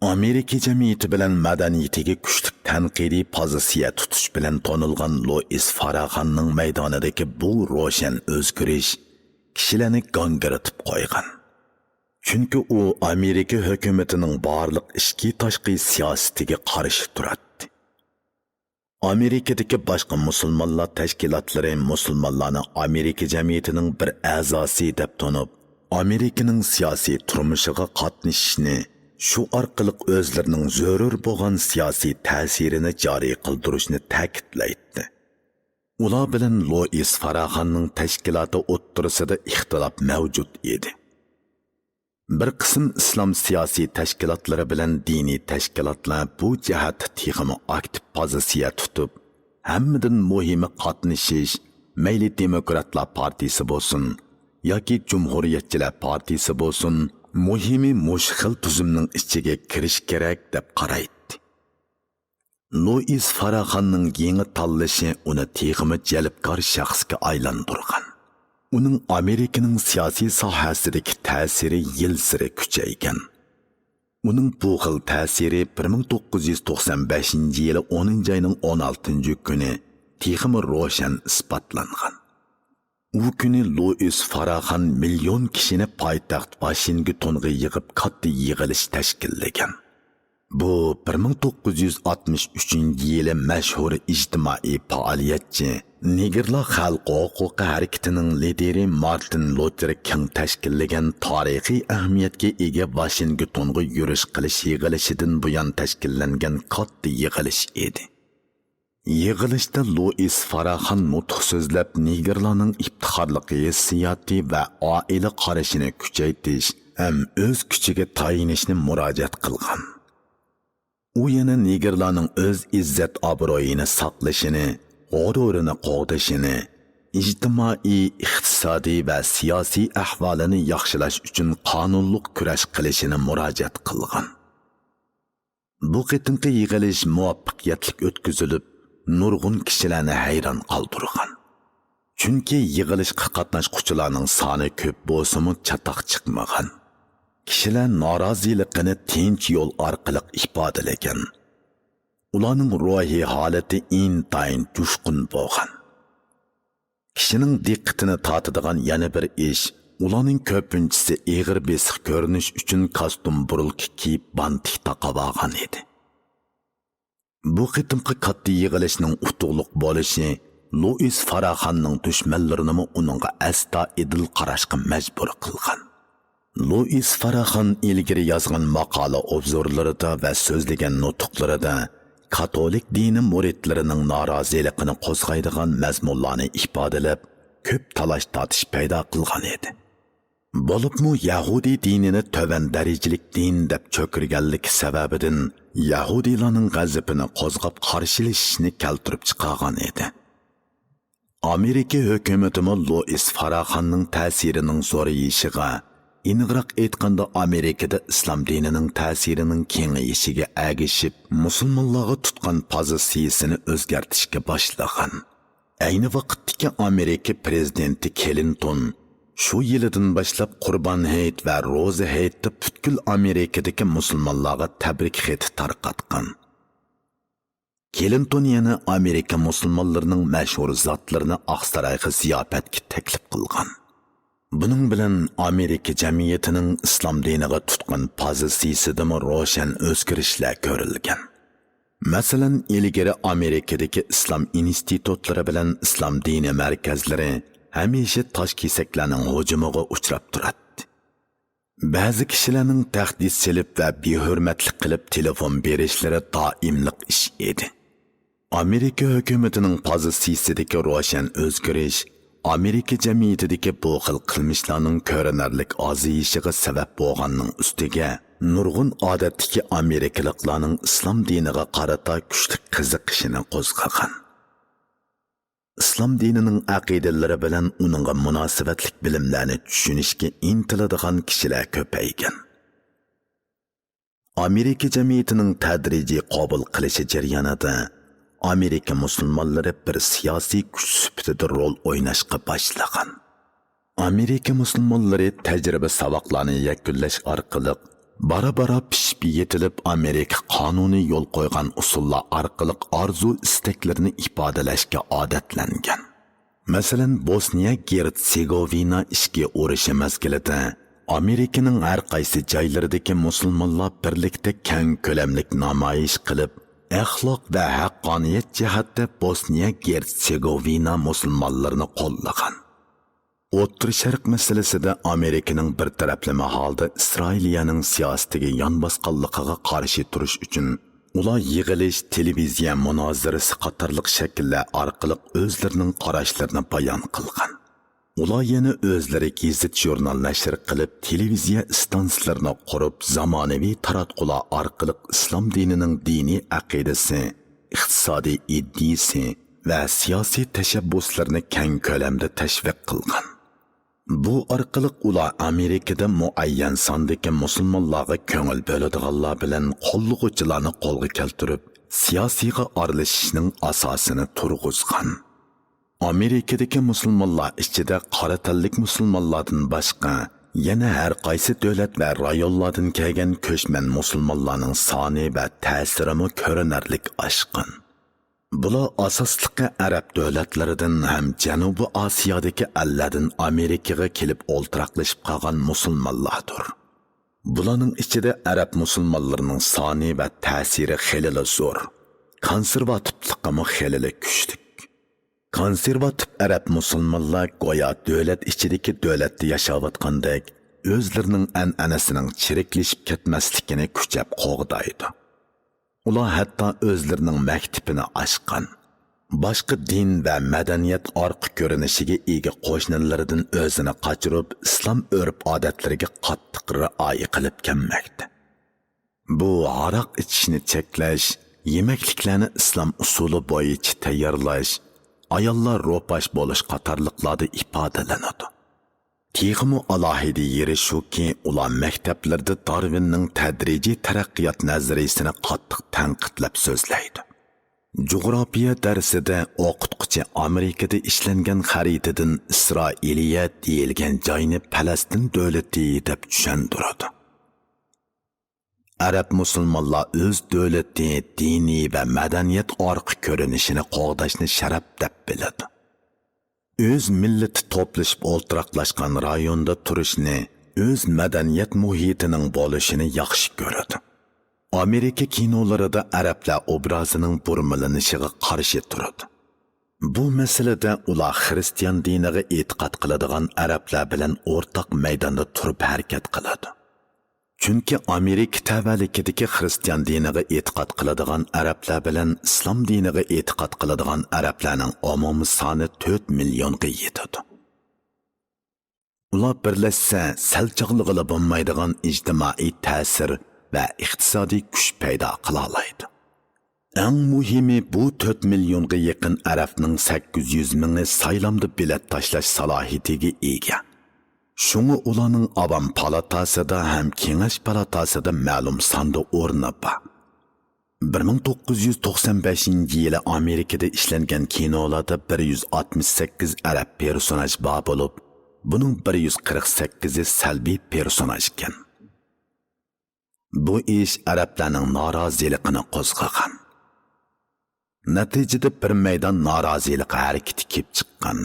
ئامېرىكا جەمئىيىتى بىلەن مەدەنىيىتىگە كۈچلۈك تەنقىدىي پوزىتسىيە تۇتۇش بىلەن تونۇلغان لۇئىس فاراخاننىڭ مەيدانىدىكى بۇ روشەن ئۆزگىرىش كىشىلەرنى گاڭگىرىتىپ قويغان. چۈنكى ئۇ ئامېرىكا ھۆكۈمىتىنىڭ بارلىق ئىچكى تاشقى سىياسىتىگە قارشى تۇراتتى. ئامېرىكىدىكى باشقا مۇسۇلمانلار تەشكىلاتلىرى مۇسۇلمانلارنى ئامېرىكا جەمئىيىتىنىڭ بىر ئەزاسى دەپ تونۇپ، ئامېرىكىنىڭ سىياسىي تۇرمۇشىغا قاتنىشىشنى، شۇ ئارقىلىق ئۆزلىرىنىڭ زۆرۈر بولغان سىياسىي تەسىرىنى جارى قىلدۇرۇشنى تەكىتلەيتتى. ئۇلار بىلەن لوئىس فاراخاننىڭ تەشكىلاتى ئوتتۇرىسىدا ئىختىلاپ مەۋجۇت ئىدى. بىر قىسىم ئىسلام سىياسىي تەشكىلاتلىرى بىلەن دىنىي تەشكىلاتلار بۇ جەھەتتە تېخىمۇ ئاكتىپ پوزىتسىيە تۇتۇپ، ھەممىدىن مۇھىمى قاتنىشىش، مەيلى دېموكراتلار پارتىيىسى بولسۇن ياكى جۇمھۇرىيەتچىلەر پارتىيىسى بولسۇن، مۇھىمى مۇشۇ خىل تۈزۈمنىڭ ئىچىگە كىرىش كېرەك دەپ قارايتتى. لوئىس فاراخاننىڭ يېڭى تاللىشى ئۇنى تېخىمۇ جەلپكار شەخسكە ئايلاندۇرغان. ئۇنىڭ ئامېرىكىنىڭ سىياسىي ساھەسىدىكى تەسىرى يىلسېرى كۈچەيگەن. ئۇنىڭ بۇ خىل تەسىرى بىر مىڭ توققۇز يۈز توقسان بەشىنچى يىلى ئونىنچى ئاينىڭ ئون ئالتىنچى كۈنى تېخىمۇ روشەن ئىسپاتلانغان. ئۇ كۈنى لوئىس فاراخان مىليون كىشىنى پايتەخت ۋاشىنگتونغا يىغىپ، كاتتا يىغىلىش تەشكىللىگەن. بۇ بىر مىڭ توققۇز يۈز ئاتمىش ئۈچىنچى يىلى مەشھۇر ئىجتىمائىي پائالىيەتچى، نېگىرلار خەلق ھوقۇقى ھەرىكىتىنىڭ لىدىرى مارتىن لۇتېر كىڭ تەشكىللىگەن تارىخىي ئەھمىيەتكە ئىگە ۋاشىنگتونغا يۈرۈش قىلىش يىغىلىشىدىن بۇيان تەشكىللەنگەن كاتتا يىغىلىش ئىدى. يىغىلىشتا لوئىس فاراخان نۇتۇق سۆزلەپ، نېگىرلارنىڭ ئىپتىخارلىق ھېسسىياتى ۋە ئائىلە قارىشىنى كۈچەيتىش ھەم ئۆز كۈچىگە تايىنىشنى مۇراجىئەت قىلغان. ئۇ يەنە نېگىرلارنىڭ ئۆز ئىززەت-ئابرۇيىنى ساقلىشىنى، غۇرۇرىنى قوغدىشىنى، ئىجتىمائىي، ئىقتىسادىي ۋە سىياسىي ئەھۋالىنى ياخشىلاش ئۈچۈن قانۇنلۇق كۈرەش قىلىشىنى مۇراجىئەت قىلغان. بۇ قېتىمقى يىغىلىش مۇۋەپپەقىيەتلىك ئۆتكۈزۈلۈپ، نۇرغۇن كىشىلەرنى ھەيران قالدۇرغان. چۈنكى يىغىلىشقا قاتناشقۇچىلارنىڭ سانى كۆپ بولسىمۇ، چاتاق چىقمىغان. كىشىلەر نارازىلىقىنى تىنچ يول ئارقىلىق ئىپادىلىگەن. ئۇلارنىڭ روھىي ھالىتى ئىنتايىن جۇشقۇن بولغان. كىشىنىڭ دىققىتىنى تارتىدىغان يەنە بىر ئىش، ئۇلارنىڭ كۆپىنچىسى ئېغىر بېسىق كۆرۈنۈش ئۈچۈن كاستيۇم بۇرۇلكا كىيىپ، بانتىك تاقاۋالغان ئىدى. بۇ قېتىمقى كاتتا يىغىلىشنىڭ ئۇتۇقلۇق بولۇشى لوئىس فاراخاننىڭ دۈشمەنلىرىنىمۇ ئۇنىڭغا ئەستايىدىل قاراشقا مەجبۇر قىلغان. لوئىس فاراخان ئىلگىرى يازغان ماقالە ئوبزورلىرىدا ۋە سۆزلىگەن نۇتۇقلىرىدا كاتولىك دىنى مۇرىتلىرىنىڭ نارازىلىقىنى قوزغايدىغان مەزمۇنلارنى ئىپادىلەپ، كۆپ تالاش-تارتىش پەيدا قىلغان ئىدى. بولۇپمۇ يەھۇدىي دىنىنى تۆۋەن دەرىجىلىك دىن دەپ چۆكۈرگەنلىكى سەۋەبىدىن يەھۇدىيلارنىڭ غەزىپىنى قوزغاپ، قارشىلىشىشنى كەلتۈرۈپ چىقارغان ئىدى. ئامېرىكا ھۆكۈمىتىمۇ لوئىس فاراخاننىڭ تەسىرىنىڭ زورىيىشىغا، ئېنىقراق ئېيتقاندا، ئامېرىكىدا ئىسلام دىنىنىڭ تەسىرىنىڭ كېڭىيىشىگە ئەگىشىپ، مۇسۇلمانلارغا تۇتقان پوزىتسىيىسىنى ئۆزگەرتىشكە باشلىغان. ئەينى ۋاقىتتىكى ئامېرىكا پىرېزىدېنتى كلىنتون شۇ يىلىدىن باشلاپ قۇربان ھېيت ۋە روزا ھېيتتا پۈتكۈل ئامېرىكىدىكى مۇسۇلمانلارغا تەبرىك خېتى تارقاتقان. كلىنتون يەنە ئامېرىكا مۇسۇلمانلىرىنىڭ مەشھۇر زاتلىرىنى ئاقسارايغا زىياپەتكە تەكلىپ قىلغان. بۇنىڭ بىلەن ئامېرىكا جەمئىيىتىنىڭ ئىسلام دىنىغا تۇتقان پوزىتسىيىسىدىمۇ روشەن ئۆزگىرىشلەر كۆرۈلگەن. مەسىلەن، ئىلگىرى ئامېرىكىدىكى ئىسلام ئىنستىتۇتلىرى بىلەن ئىسلام دىنىي مەركەزلىرى ھەمىشە تاش كېسەكلەرنىڭ ھۇجۇمىغا ئۇچراپ تۇراتتى. بەزى كىشىلەرنىڭ تەھدىت سېلىپ ۋە بىھۆرمەتلىك قىلىپ تېلېفون بېرىشلىرى دائىملىق ئىش ئىدى. ئامېرىكا ھۆكۈمىتىنىڭ پوزىتسىيىسىدىكى روشەن ئۆزگىرىش ئامېرىكا جەمئىيىتىدىكى بۇ خىل قىلمىشلارنىڭ كۆرۈنەرلىك ئازىيىشىغا سەۋەب بولغاننىڭ ئۈستىگە، نۇرغۇن ئادەتتىكى ئامېرىكىلىقلارنىڭ ئىسلام دىنىغا قارىتا كۈچلۈك قىزىقىشىنى قوزغىغان. ئىسلام دىنىنىڭ ئەقىدىلىرى بىلەن ئۇنىڭغا مۇناسىۋەتلىك بىلىملەرنى چۈشىنىشكە ئىنتىلىدىغان كىشىلەر كۆپەيگەن. ئامېرىكا جەمئىيىتىنىڭ تەدرىجىي قوبۇل قىلىشى جەريانىدا ئامېرىكا مۇسۇلمانلىرى بىر سىياسىي كۈچ سۈپىتىدە رول ئويناشقا باشلىغان. ئامېرىكا مۇسۇلمانلىرى تەجرىبە ساۋاقلارنى يەكۈنلەش ئارقىلىق، بارا-بارا پىشىپ يېتىلىپ، ئامېرىكا قانۇنى يول قويغان ئۇسۇللار ئارقىلىق ئارزۇ-ئىستەكلىرىنى ئىپادىلەشكە ئادەتلەنگەن. مەسىلەن، بوسنىيە گېرتسېگوۋىنا ئىچكى ئۇرۇشى مەزگىلىدە ئامېرىكىنىڭ ھەر قايسى جايلىرىدىكى مۇسۇلمانلار بىرلىكتە كەڭ كۆلەملىك نامايىش قىلىپ، ئەخلاق ۋە ھەققانىيەت جەھەتتە بوسنىيە گېرتسېگوۋىنا مۇسۇلمانلىرىنى قوللىغان. ئوتتۇرا شەرق مەسىلىسىدە ئامېرىكىنىڭ بىر تەرەپلىمە ھالدا ئىسرائىلىيەنىڭ سىياسىتىگە يان باسقانلىقىغا قارشى تۇرۇش ئۈچۈن، ئۇلار يىغىلىش، تېلېۋىزىيە مۇنازىرىسى قاتارلىق شەكىللەر ئارقىلىق ئۆزلىرىنىڭ قاراشلىرىنى بايان قىلغان. ئۇلار يەنە ئۆزلىرى گېزىت-ژۇرنال نەشر قىلىپ، تېلېۋىزىيە ئىستانسىلىرىنى قۇرۇپ، زامانىۋى تاراتقۇلار ئارقىلىق ئىسلام دىنىنىڭ دىنىي ئەقىدىسى، ئىقتىسادىي ئىدىيىسى ۋە سىياسىي تەشەببۇسلىرىنى كەڭ كۆلەمدە تەشۋىق قىلغان. بۇ ئارقىلىق ئۇلار ئامېرىكىدا مۇئەييەن ساندىكى مۇسۇلمانلارغا كۆڭۈل بۆلىدىغانلار بىلەن قوللىغۇچىلارنى قولغا كەلتۈرۈپ، سىياسىيغا ئارىلىشىشنىڭ ئاساسىنى تۇرغۇزغان. ئامېرىكىدىكى مۇسۇلمانلار ئىچىدە قارا تەنلىك مۇسۇلمانلاردىن باشقا، يەنە ھەر قايسى دۆلەت ۋە رايونلاردىن كەلگەن كۆچمەن مۇسۇلمانلارنىڭ سانى ۋە تەسىرىمۇ كۆرۈنەرلىك ئاشقان. بۇلار ئاساسلىقى ئەرەب دۆلەتلىرىدىن ھەم جەنۇبىي ئاسىيادىكى ئەللەردىن ئامېرىكىغا كېلىپ ئولتۇراقلىشىپ قالغان مۇسۇلمانلاردۇر. بۇلارنىڭ ئىچىدە ئەرەب مۇسۇلمانلىرىنىڭ سانى ۋە تەسىرى خېلىلا زور، كونسېرۋاتىپلىقىمۇ خېلىلا كۈچلۈك. كونسېرۋاتىپ ئەرەب مۇسۇلمانلار گويا دۆلەت ئىچىدىكى دۆلەتتە ياشاۋاتقاندەك، ئۆزلىرىنىڭ ئەنئەنىسىنىڭ چىرىكلىشىپ كەتمەسلىكىنى كۈچەپ قوغدايدۇ. ئۇلار ھەتتا ئۆزلىرىنىڭ مەكتىپىنى ئاچقان. باشقا دىن ۋە مەدەنىيەت ئارقا كۆرۈنۈشىگە ئىگە قوشنىلىرىدىن ئۆزىنى قاچۇرۇپ، ئىسلام ئۆرپ-ئادەتلىرىگە قاتتىق رىئايە قىلىپ كەلمەكتە. بۇ ھاراق ئىچىشنى چەكلەش، يېمەكلىكلەرنى ئىسلام ئۇسۇلى بويىچە تەييارلاش، ئاياللار روپاش بولۇش قاتارلىقلاردا ئىپادىلىنىدۇ. تېخىمۇ ئالاھىدە يېرى شۇكى، ئۇلار مەكتەپلىرىدە دارۋىننىڭ تەدرىجىي تەرەققىيات نەزەرىيىسىنى قاتتىق تەنقىدلەپ سۆزلەيدۇ. جۇغراپىيە دەرسىدە ئوقۇتقۇچى ئامېرىكىدا ئىشلەنگەن خەرىتىدىن ئىسرائىلىيە دېيىلگەن جاينى پەلەستىن دۆلىتى دەپ چۈشەندۈرىدۇ. ئەرەب مۇسۇلمانلار ئۆز دۆلىتى، دىنى ۋە مەدەنىيەت ئارقا كۆرۈنۈشىنى قوغداشنى شەرەپ دەپ بىلىدۇ. ئۆز مىللىتى توپلىشىپ ئولتۇراقلاشقان رايوندا تۇرۇشنى، ئۆز مەدەنىيەت مۇھىتىنىڭ بولۇشىنى ياخشى كۆرىدۇ. ئامېرىكا كىنولىرىدا ئەرەبلەر ئوبرازىنىڭ بۇرمىلىنىشىغا قارشى تۇرىدۇ. بۇ مەسىلىدە ئۇلار خىرىستىيان دىنىغا ئېتىقاد قىلىدىغان ئەرەبلەر بىلەن ئورتاق مەيداندا تۇرۇپ ھەرىكەت قىلىدۇ. چۈنكى ئامېرىكا تەۋەلىكىدىكى خىرىستىيان دىنىغا ئېتىقاد قىلىدىغان ئەرەبلەر بىلەن ئىسلام دىنىغا ئېتىقاد قىلىدىغان ئەرەبلەرنىڭ ئومۇمىي سانى تۆت مىليونغا يېتىدۇ. ئۇلار بىرلەشسە، سەل چاغلىغىلى بولمايدىغان ئىجتىمائىي تەسىر ۋە ئىقتىسادىي كۈچ پەيدا قىلالايدۇ. ئەڭ مۇھىمى، بۇ تۆت مىليونغا يېقىن ئەرەبنىڭ سەككىز يۈز مىڭى سايلامدا بېلەت تاشلاش سالاھىيىتىگە ئىگە. شۇڭا ئۇلارنىڭ ئاۋام پالاتاسىدا ھەم كېڭەش پالاتاسىدا مەلۇم ساندا ئورنى بار. بىر مىڭ توققۇز يۈز توقسان بەشىنچى يىلى ئامېرىكىدا ئىشلەنگەن كىنولاردا بىر يۈز ئاتمىش سەككىز ئەرەب پېرسوناژ بار بولۇپ، بۇنىڭ بىر يۈز قىرىق سەككىزى سەلبىي پېرسوناژ ئىكەن. بۇ ئىش ئەرەبلەرنىڭ نارازىلىقىنى قوزغىغان. نەتىجىدە بىر مەيدان نارازىلىق ھەرىكىتى كېلىپ چىققان.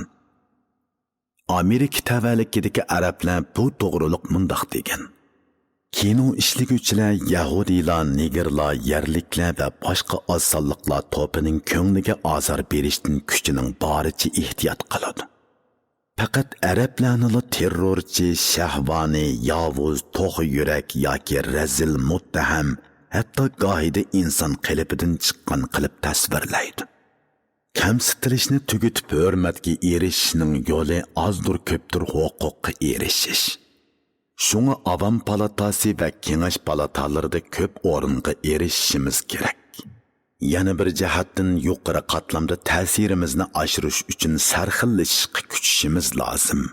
ئامېرىكا تەۋەلىكىدىكى ئەرەبلەر بۇ توغرۇلۇق مۇنداق دېگەن: كىنو ئىشلىگۈچىلەر يەھۇدىيلار، نېگىرلار، يەرلىكلەر ۋە باشقا ئاز سانلىقلار توپىنىڭ كۆڭلىگە ئازار بېرىشتىن كۈچىنىڭ بارىچە ئېھتىيات قىلىدۇ. پەقەت ئەرەبلەرنىلا تېررورچى، شەھۋانىي، ياۋۇز، توخۇ يۈرەك ياكى رەزىل، مۇتتەھەم، ھەتتا گاھىدا ئىنسان قېلىپىدىن چىققان قىلىپ تەسۋىرلەيدۇ. كەمسىتىلىشنى تۈگىتىپ، ھۆرمەتكە ئېرىشىشنىڭ يولى ئازدۇر كۆپتۇر ھوقۇققا ئېرىشىش. شۇڭا ئاۋام پالاتاسى ۋە كېڭەش پالاتالىرىدا كۆپ ئورۇنغا ئېرىشىشىمىز كېرەك. يەنە بىر جەھەتتىن يۇقىرى قاتلامدا تەسىرىمىزنى ئاشۇرۇش ئۈچۈن سەرخىللىشىشقا كۈچىشىمىز لازىم.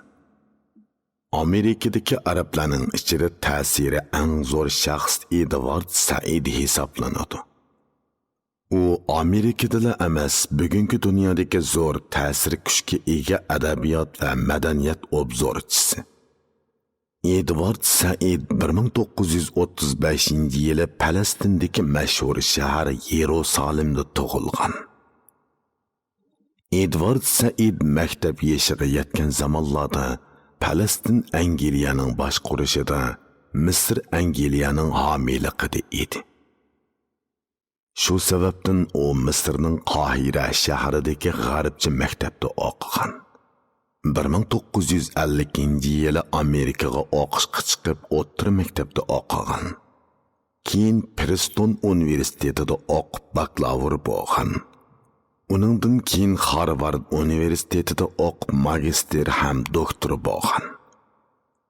ئامېرىكىدىكى ئەرەبلەرنىڭ ئىچىدە تەسىرى ئەڭ زور شەخس ئېدۋارد سەئىد ھېسابلىنىدۇ. ئۇ ئامېرىكىدىلا ئەمەس، بۈگۈنكى دۇنيادىكى زور تەسىر كۈچكە ئىگە ئەدەبىيات ۋە مەدەنىيەت ئوبزورچىسى. ئېدۋارد سەئىد بىر مىڭ توققۇز يۈز ئوتتۇز بەشىنچى يىلى پەلەستىندىكى مەشھۇر شەھەر يېرۇسالىمدا تۇغۇلغان. ئېدۋارد سەئىد مەكتەپ يېشىغا يەتكەن زامانلاردا پەلەستىن ئەنگلىيەنىڭ باشقۇرۇشىدا مىسىر ئەنگلىيەنىڭ ھامىيلىقىدا ئىدى. شۇ سەۋەبتىن ئۇ مىسىرنىڭ قاھىرە شەھىرىدىكى غەربچە مەكتەپتە ئوقۇغان. بىر مىڭ توققۇز يۈز ئەللىكىنچى يىلى ئامېرىكىغا ئوقۇشقا چىقىپ، ئوتتۇرا مەكتەپتە ئوقۇغان. كېيىن پرىستون ئۇنىۋېرسىتېتىدا ئوقۇپ، باكلاۋۇر بولغان. ئۇنىڭدىن كېيىن خارۋارد ئۇنىۋېرسىتېتىدا ئوقۇپ، ماگىستىر ھەم دوكتور بولغان.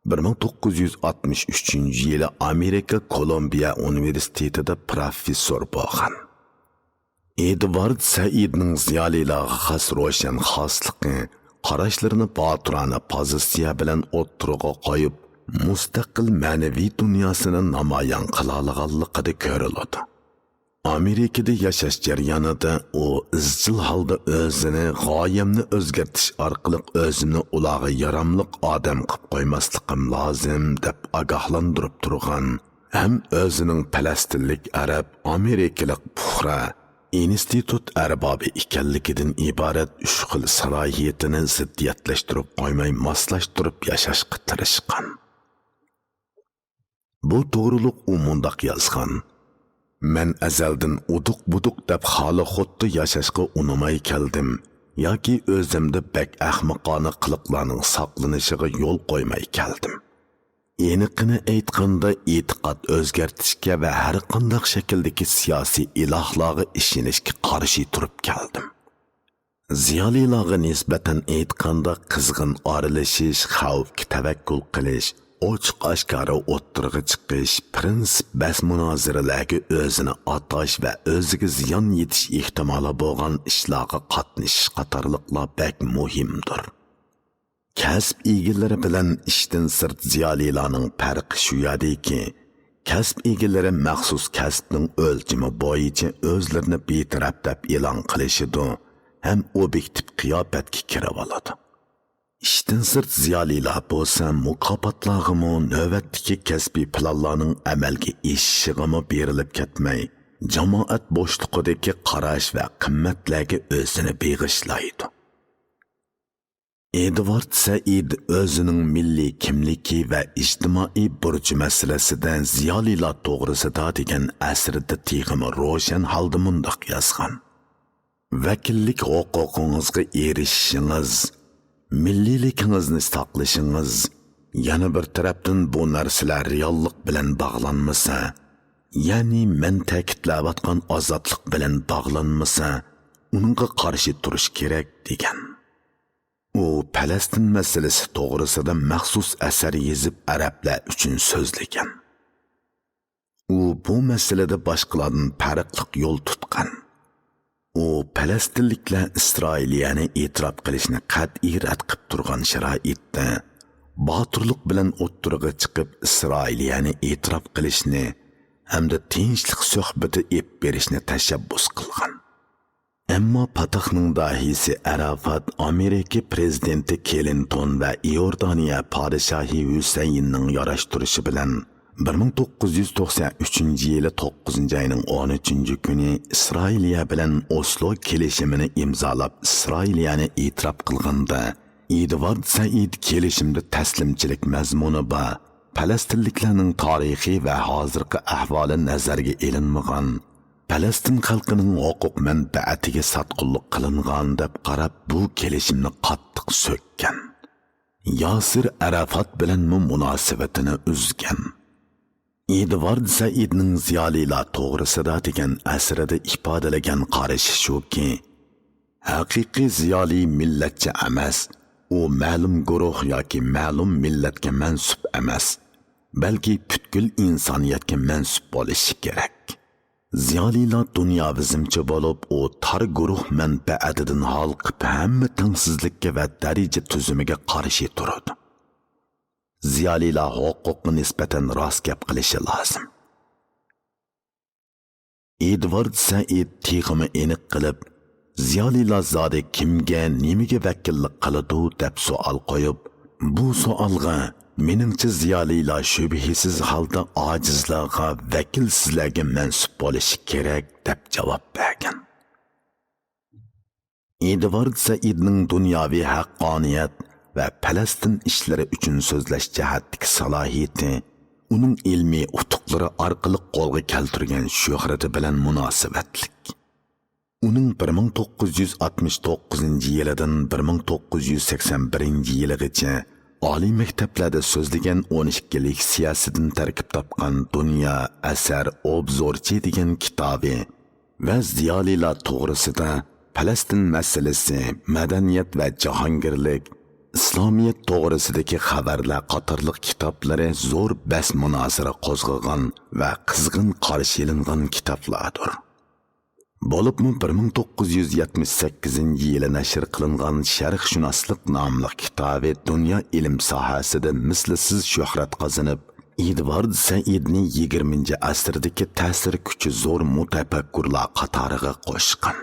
بىر مىڭ توققۇز يۈز ئاتمىش ئۈچىنچى يىلى ئامېرىكا كولومبىيە ئۇنىۋېرسىتېتىدا پروفېسسور بولغان. ئېدۋارد سەئىدنىڭ زىيالىيلارغا خاس روشەن خاسلىقى، قاراشلىرىنى باتۇرانە پوزىتسىيە بىلەن ئوتتۇرىغا قويۇپ، مۇستەقىل مەنىۋى دۇنياسىنى نامايان قىلالىغانلىقىدا كۆرۈلىدۇ. ئامېرىكىدا ياشاش جەريانىدا ئۇ ئىزچىل ھالدا ئۆزىنى غايەمنى ئۆزگەرتىش ئارقىلىق ئۆزۈمنى ئۇلارغا ياراملىق ئادەم قىلىپ قويماسلىقىم لازىم، دەپ ئاگاھلاندۇرۇپ تۇرغان ھەم ئۆزىنىڭ پەلەستىنلىك ئەرەب، ئامېرىكىلىق پۇقرا، ئىنستىتۇت ئەربابى ئىكەنلىكىدىن ئىبارەت ئۈچ خىل سالاھىيىتىنى زىددىيەتلەشتۈرۈپ قويماي، ماسلاشتۇرۇپ ياشاشقا تىرىشقان. بۇ توغرۇلۇق ئۇ مۇنداق يازغان: «مەن ئەزەلدىن ئۇدۇق-بۇدۇق دەپ خالا-خوتتا ياشاشقا ئۇنىماي كەلدىم ياكى ئۆزۈمدە بەك ئەخمىقانە قىلىقلارنىڭ ساقلىنىشىغا يول قويماي كەلدىم. ئېنىقىنى ئېيتقاندا، ئېتىقاد ئۆزگەرتىشكە ۋە ھەرقانداق شەكىلدىكى سىياسىي ئىلاھلارغا ئىشىنىشكە قارشى تۇرۇپ كەلدىم.» زىيالىيلارغا نىسبەتەن ئېيتقاندا، قىزغىن ئارىلىشىش، خەۋپكە تەۋەككۈل قىلىش، ئوچۇق-ئاشكارا ئوتتۇرىغا چىقىش، پىرىنسىپ بەس-مۇنازىرىلەرگە ئۆزىنى ئاتاش ۋە ئۆزىگە زىيان يېتىش ئېھتىمالى بولغان ئىشلارغا قاتنىشىش قاتارلىقلار بەك مۇھىمدۇر. كەسىپ ئىگىلىرى بىلەن ئىشتىن سىرت زىيالىيلارنىڭ پەرقى شۇ يەردىكى، كەسىپ ئىگىلىرى مەخسۇس كەسىپنىڭ ئۆلچىمى بويىچە ئۆزلىرىنى بىتەرەپ دەپ ئېلان قىلىشىدۇ ھەم ئوبيېكتىپ قىياپەتكە كىرىۋالىدۇ. ئىشتىن سىرت زىيالىيلار بولسا مۇكاپاتلارغىمۇ، نۆۋەتتىكى كەسپىي پىلانلارنىڭ ئەمەلگە ئېشىشىغىمۇ بېرىلىپ كەتمەي، جامائەت بوشلۇقىدىكى قاراش ۋە قىممەتلەرگە ئۆزىنى بېغىشلايدۇ. ئېدۋارد سەئىد ئۆزىنىڭ مىللىي كىملىكى ۋە ئىجتىمائىي بۇرچى مەسىلىسىدە زىيالىيلار توغرىسىدا دېگەن ئەسىرىدە تېخىمۇ روشەن ھالدا مۇنداق يازغان: «ۋەكىللىك ھوقۇقىڭىزغا ئېرىشىشىڭىز، مىللىيلىكىڭىزنى ساقلىشىڭىز، يەنە بىر تەرەپتىن بۇ نەرسىلەر رېئاللىق بىلەن باغلانمىسا، يەنى مەن تەكىتلەۋاتقان ئازادلىق بىلەن باغلانمىسا، ئۇنىڭغا قارشى تۇرۇش كېرەك» دېگەن. ئۇ پەلەستىن مەسىلىسى توغرىسىدا مەخسۇس ئەسەر يېزىپ، ئەرەبلەر ئۈچۈن سۆزلىگەن. ئۇ بۇ مەسىلىدە باشقىلاردىن پەرقلىق يول تۇتقان. ئۇ پەلەستىنلىكلەر ئىسرائىلىيەنى ئېتىراپ قىلىشنى قەتئىي رەت قىلىپ تۇرغان شارائىتتا، باتۇرلۇق بىلەن ئوتتۇرىغا چىقىپ، ئىسرائىلىيەنى ئېتىراپ قىلىشنى ھەمدە تىنچلىق سۆھبىتى ئېلىپ بېرىشنى تەشەببۇس قىلغان. ئەمما پاتاھنىڭ داھىيسى ئەرافات ئامېرىكا پىرېزىدېنتى كلىنتون ۋە ئىئوردانىيە پادىشاھى ھۈسەيىننىڭ ياراشتۇرۇشى بىلەن بىر مىڭ توققۇز يۈز توقسان ئۈچىنچى يىلى توققۇزىنچى ئاينىڭ ئون ئۈچىنچى كۈنى ئىسرائىلىيە بىلەن ئوسلو كېلىشىمىنى ئىمزالاپ، ئىسرائىلىيەنى ئېتىراپ قىلغاندا، ئېدۋارد سەئىد كېلىشىمدە تەسلىمچىلىك مەزمۇنى بار، پەلەستىنلىكلەرنىڭ تارىخى ۋە ھازىرقى ئەھۋالى نەزەرگە ئېلىنمىغان، پەلەستىن خەلقىنىڭ ھوقۇق مەنپەئەتىگە ساتقۇنلۇق قىلىنغان دەپ قاراپ، بۇ كېلىشىمنى قاتتىق سۆككەن. ياسىر ئەرافات بىلەنمۇ مۇناسىۋىتىنى ئۈزگەن. ئېدۋارد سەئىدنىڭ زىيالىيلار توغرىسىدا دېگەن ئەسىرىدە ئىپادىلىگەن قارىشى شۇكى، ھەقىقىي زىيالىي مىللەتچى ئەمەس، ئۇ مەلۇم گۇرۇھ ياكى مەلۇم مىللەتكە مەنسۇپ ئەمەس، بەلكى پۈتكۈل ئىنسانىيەتكە مەنسۇپ بولۇشى كېرەك. زىيالىيلار دۇنياۋىزمچى بولۇپ، ئۇ تار گۇرۇھ مەنپەئەتىدىن ھالقىپ، ھەممە تەڭسىزلىككە ۋە دەرىجە تۈزۈمىگە قارشى تۇرىدۇ. زىيالىيلار ھوقۇققا نىسبەتەن راست گەپ قىلىشى لازىم. ئېدۋارد سەئىد تېخىمۇ ئېنىق قىلىپ، زىيالىيلار زادى كىمگە، نېمىگە ۋەكىللىك قىلىدۇ دەپ سوئال قويۇپ، بۇ سوئالغا، مېنىڭچە، زىيالىيلار شۈبھىسىز ھالدا ئاجىزلارغا، ۋەكىلسىزلەرگە مەنسۇپ بولۇشى كېرەك دەپ جاۋاب بەرگەن. ئېدۋارد سەئىدنىڭ دۇنياۋى ھەققانىيەت ۋە پەلەستىن ئىشلىرى ئۈچۈن سۆزلەش جەھەتتىكى سالاھىيىتى ئۇنىڭ ئىلمىي ئۇتۇقلىرى ئارقىلىق قولغا كەلتۈرگەن شۆھرىتى بىلەن مۇناسىۋەتلىك. ئۇنىڭ بىر مىڭ توققۇز يۈز ئاتمىش توققۇزىنچى يىلىدىن بىر مىڭ توققۇز يۈز سەكسەن بىرىنچى يىلىغىچە ئالىي مەكتەپلەردە سۆزلىگەن ئون ئىككى لېكسىيەسىدىن تەركىب تاپقان دۇنيا ئەسەر ئوبزورچى دېگەن كىتابى ۋە زىيالىيلار توغرىسىدا پەلەستىن مەسىلىسى، مەدەنىيەت ۋە جاھانگىرلىك، ئىسلامىيەت توغرىسىدىكى خەۋەرلەر قاتارلىق كىتابلىرى زور بەس-مۇنازىرە قوزغىغان ۋە قىزغىن قارشى ئېلىنغان كىتابلاردۇر. بولۇپمۇ بىر مىڭ توققۇز يۈز يەتمىش سەككىزىنچى يىلى نەشر قىلىنغان شەرقشۇناسلىق ناملىق كىتابى دۇنيا ئىلىم ساھەسىدە مىسلىسىز شۆھرەت قازىنىپ، ئېدۋارد سەئىدنى يىگىرمىنچى ئەسىردىكى تەسىر كۈچى زور مۇتەپەككۇرلار قاتارىغا قوشقان.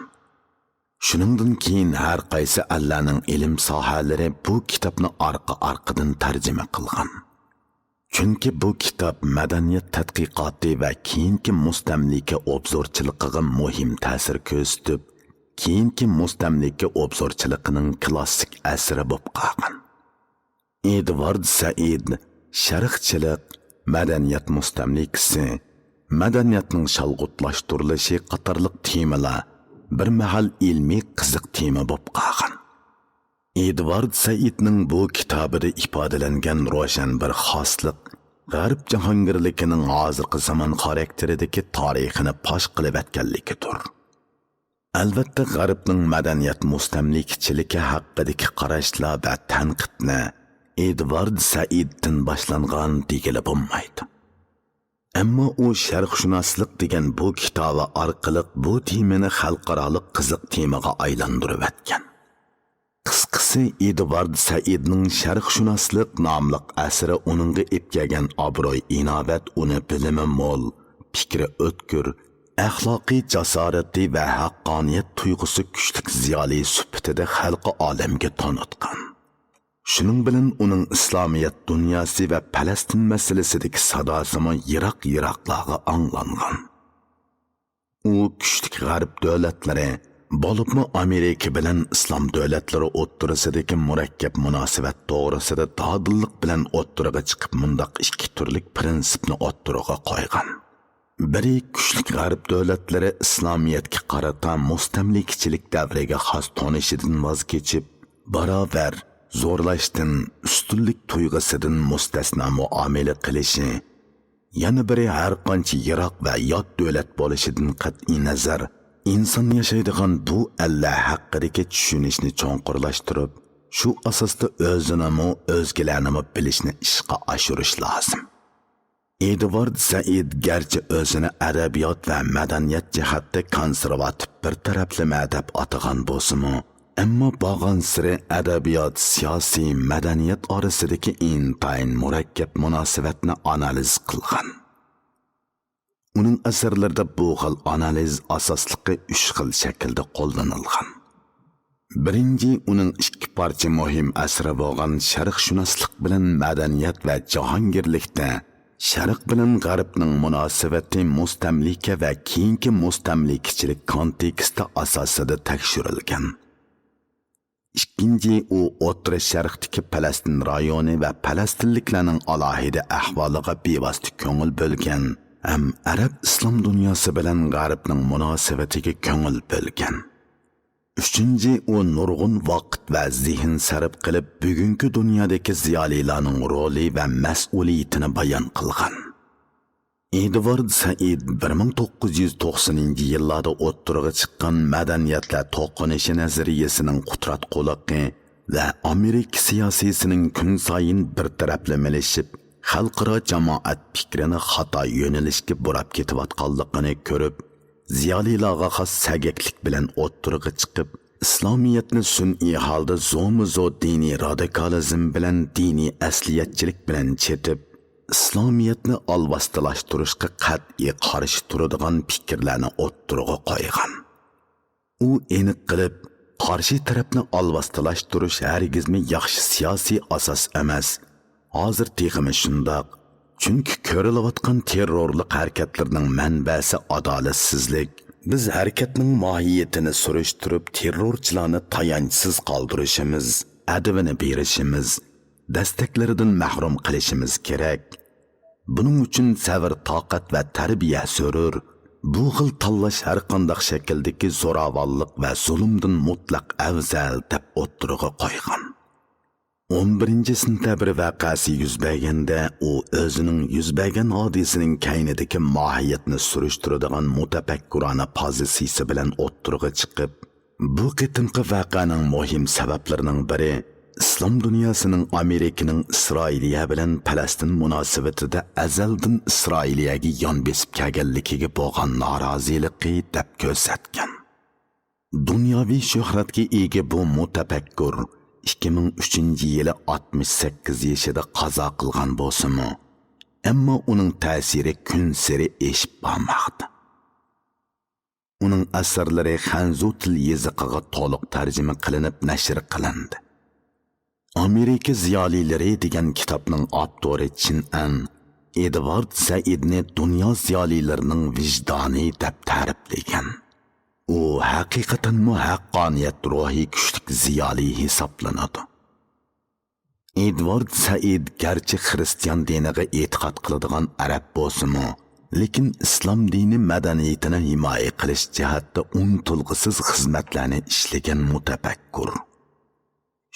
شۇنىڭدىن كېيىن ھەر قايسى ئەللەرنىڭ ئىلىم ساھەلىرى بۇ كىتابنى ئارقا-ئارقىدىن تەرجىمە قىلغان. چۈنكى بۇ كىتاب مەدەنىيەت تەتقىقاتى ۋە كېيىنكى مۇستەملىكە ئوبزورچىلىقىغا مۇھىم تەسىر كۆرسىتىپ، كېيىنكى مۇستەملىكە ئوبزورچىلىقىنىڭ كلاسسىك ئەسىرى بولۇپ قالغان. ئېدۋارد سەئىد شەرقچىلىق، مەدەنىيەت مۇستەملىكىسى، مەدەنىيەتنىڭ شالغۇتلاشتۇرۇلۇشى قاتارلىق تېمىلار بىر مەھەل ئىلمىي قىزىق تېما بولۇپ قالغان. ئېدۋارد سەئىدنىڭ بۇ كىتابىدا ئىپادىلەنگەن روشەن بىر خاسلىق غەرب جاھانگىرلىكىنىڭ ھازىرقى زامان خاراكتېرىدىكى تارىخىنى پاش قىلىۋەتكەنلىكىدۇر. ئەلۋەتتە، غەربنىڭ مەدەنىيەت مۇستەملىكىچىلىكى ھەققىدىكى قاراشلار ۋە تەنقىدنى ئېدۋارد سەئىدتىن باشلانغان دېگىلى بولمايدۇ. ئەمما ئۇ شەرقشۇناسلىق دېگەن بۇ كىتابى ئارقىلىق بۇ تېمىنى خەلقئارالىق قىزىق تېمىغا ئايلاندۇرۇۋەتكەن. قىسقىسى، ئېدۋارد سەئىدنىڭ شەرقشۇناسلىق ناملىق ئەسىرى ئۇنىڭغا ئېلىپ كەلگەن ئابرۇي-ئىناۋەت ئۇنى بىلىمى مول، پىكرى ئۆتكۈر، ئەخلاقىي جاسارىتى ۋە ھەققانىيەت تۇيغۇسى كۈچلۈك زىيالىي سۈپىتىدە خەلقى ئالەمگە تونۇتقان. شۇنىڭ بىلەن ئۇنىڭ ئىسلامىيەت دۇنياسى ۋە پەلەستىن مەسىلىسىدىكى ساداسىمۇ يىراق-يىراقلارغا ئاڭلانغان. ئۇ كۈچلۈك غەرب دۆلەتلىرى، بولۇپمۇ ئامېرىكا بىلەن ئىسلام دۆلەتلىرى ئوتتۇرىسىدىكى مۇرەككەپ مۇناسىۋەت توغرىسىدا دادىللىق بىلەن ئوتتۇرىغا چىقىپ، مۇنداق ئىككى تۈرلۈك پىرىنسىپنى ئوتتۇرىغا قويغان. بىرى، كۈچلۈك غەرب دۆلەتلىرى ئىسلامىيەتكە قارىتا مۇستەملىكىچىلىك دەۋرىگە خاس تونۇشىدىن ۋاز كېچىپ، باراۋەر، زورلاشتىن، ئۈستۈنلۈك تۇيغۇسىدىن مۇستەسنا مۇئامىلە قىلىشى، يەنە بىرى، ھەرقانچە يىراق ۋە يات دۆلەت بولۇشىدىن قەتئىينەزەر، ئىنسان ياشايدىغان بۇ ئەللەر ھەققىدىكى چۈشىنىشنى چوڭقۇرلاشتۇرۇپ، شۇ ئاساستا ئۆزىنىمۇ، ئۆزگىلەرنىمۇ بىلىشنى ئىشقا ئاشۇرۇش لازىم. ئېدۋارد سەئىد گەرچە ئۆزىنى ئەدەبىيات ۋە مەدەنىيەت جەھەتتە كونسېرۋاتىپ بىر تەرەپلىمە دەپ ئاتىغان بولسىمۇ، ئەمما بارغانسېرى ئەدەبىيات، سىياسىي، مەدەنىيەت ئارىسىدىكى ئىنتايىن مۇرەككەپ مۇناسىۋەتنى ئانالىز قىلغان. ئۇنىڭ ئەسەرلىرىدە بۇ خىل ئانالىز ئاساسلىقى ئۈچ خىل شەكىلدە قوللىنىلغان. بىرىنچى، ئۇنىڭ ئىككى پارچە مۇھىم ئەسىرى بولغان شەرقشۇناسلىق بىلەن مەدەنىيەت ۋە جاھانگىرلىكتە شەرق بىلەن غەربنىڭ مۇناسىۋىتى مۇستەملىكە ۋە كېيىنكى مۇستەملىكىچىلىك كونتېكستى ئاساسىدا تەكشۈرۈلگەن. ئىككىنچى، ئۇ ئوتتۇرا شەرقتىكى پەلەستىن رايونى ۋە پەلەستىنلىكلەرنىڭ ئالاھىدە ئەھۋالىغا بىۋاسىتە كۆڭۈل بۆلگەن ھەم ئەرەب ئىسلام دۇنياسى بىلەن غەربنىڭ مۇناسىۋىتىگە كۆڭۈل بۆلگەن. ئۈچىنچى، ئۇ نۇرغۇن ۋاقىت ۋە زېھىن سەرپ قىلىپ، بۈگۈنكى دۇنيادىكى زىيالىيلارنىڭ رولى ۋە مەسئۇلىيىتىنى بايان قىلغان. ئېدۋارد سەئىد بىر مىڭ توققۇز يۈز توقسىنىنچى يىللاردا ئوتتۇرىغا چىققان مەدەنىيەتلەر توقۇنۇشى نەزەرىيىسىنىڭ قۇتراتقۇلۇقى ۋە ئامېرىكا سىياسىيسىنىڭ كۈنسايىن بىر تەرەپلىمىلىشىپ، خەلقئارا جامائەت پىكرىنى خاتا يۆنىلىشكە بۇراپ كېتىۋاتقانلىقىنى كۆرۈپ، زىيالىيلارغا خاس سەگەكلىك بىلەن ئوتتۇرىغا چىقىپ، ئىسلامىيەتنى سۈنئىي ھالدا زومىزو دىنىي رادىكالىزم بىلەن دىنىي ئەسلىيەتچىلىك بىلەن چېتىپ، ئىسلامىيەتنى ئالۋاستىلاشتۇرۇشقا قەتئىي قارشى تۇرىدىغان پىكىرلەرنى ئوتتۇرىغا قويغان. ئۇ ئېنىق قىلىپ، قارشى تەرەپنى ئالۋاستىلاشتۇرۇش ھەرگىزمۇ ياخشى سىياسىي ئاساس ئەمەس. ھازىر تېخىمۇ شۇنداق. چۈنكى كۆرۈلۈۋاتقان تېررورلۇق ھەرىكەتلىرىنىڭ مەنبەسى ئادالەتسىزلىك. بىز ھەرىكەتنىڭ ماھىيىتىنى سۈرۈشتۈرۈپ، تېررورچىلارنى تايانچسىز قالدۇرۇشىمىز، ئەدىبىنى بېرىشىمىز، دەستەكلىرىدىن مەھرۇم قىلىشىمىز كېرەك. بۇنىڭ ئۈچۈن سەۋر-تاقەت ۋە تەربىيە زۆرۈر. بۇ خىل تاللاش ھەرقانداق شەكىلدىكى زوراۋانلىق ۋە زۇلۇمدىن مۇتلەق ئەۋزەل، دەپ ئوتتۇرىغا قويغان. ئون بىرىنچى سېنتەبىر ۋەقەسى يۈز بەرگەندە، ئۇ ئۆزىنىڭ يۈز بەرگەن ھادىسىنىڭ كەينىدىكى ماھىيەتنى سۈرۈشتۈرىدىغان مۇتەپەككۇرانە پوزىتسىيىسى بىلەن ئوتتۇرىغا چىقىپ، بۇ قېتىمقى ۋەقەنىڭ مۇھىم سەۋەبلىرىنىڭ بىرى ئىسلام دۇنياسىنىڭ ئامېرىكىنىڭ ئىسرائىلىيە بىلەن پەلەستىن مۇناسىۋىتىدە ئەزەلدىن ئىسرائىلىيەگە يان بېسىپ كەلگەنلىكىگە بولغان نارازىلىقى، دەپ كۆرسەتكەن. دۇنياۋى شۆھرەتكە ئىگە بۇ مۇتەپەككۇر ئىككى مىڭ ئۈچىنچى يىلى ئاتمىش سەككىز يېشىدا قازا قىلغان بولسىمۇ، ئەمما ئۇنىڭ تەسىرى كۈنسېرى ئېشىپ بارماقتا. ئۇنىڭ ئەسەرلىرى خەنزۇ تىل يېزىقىغا تولۇق تەرجىمە قىلىنىپ نەشر قىلىندى. ئامېرىكا زىيالىيلىرى دېگەن كىتابنىڭ ئاپتورى چىن ئەن ئېدۋارد سەئىدنى دۇنيا زىيالىيلىرىنىڭ ۋىجدانى دەپ تەرىپلىگەن. ئۇ ھەقىقەتەنمۇ ھەققانىيەت روھى كۈچلۈك زىيالىي ھېسابلىنىدۇ. ئېدۋارد سەئىد گەرچە خىرىستىيان دىنىغا ئېتىقاد قىلىدىغان ئەرەب بولسىمۇ، لېكىن ئىسلام دىنى مەدەنىيىتىنى ھىمايە قىلىش جەھەتتە ئۇنتۇلغۇسىز خىزمەتلەرنى ئىشلىگەن مۇتەپەككۇر.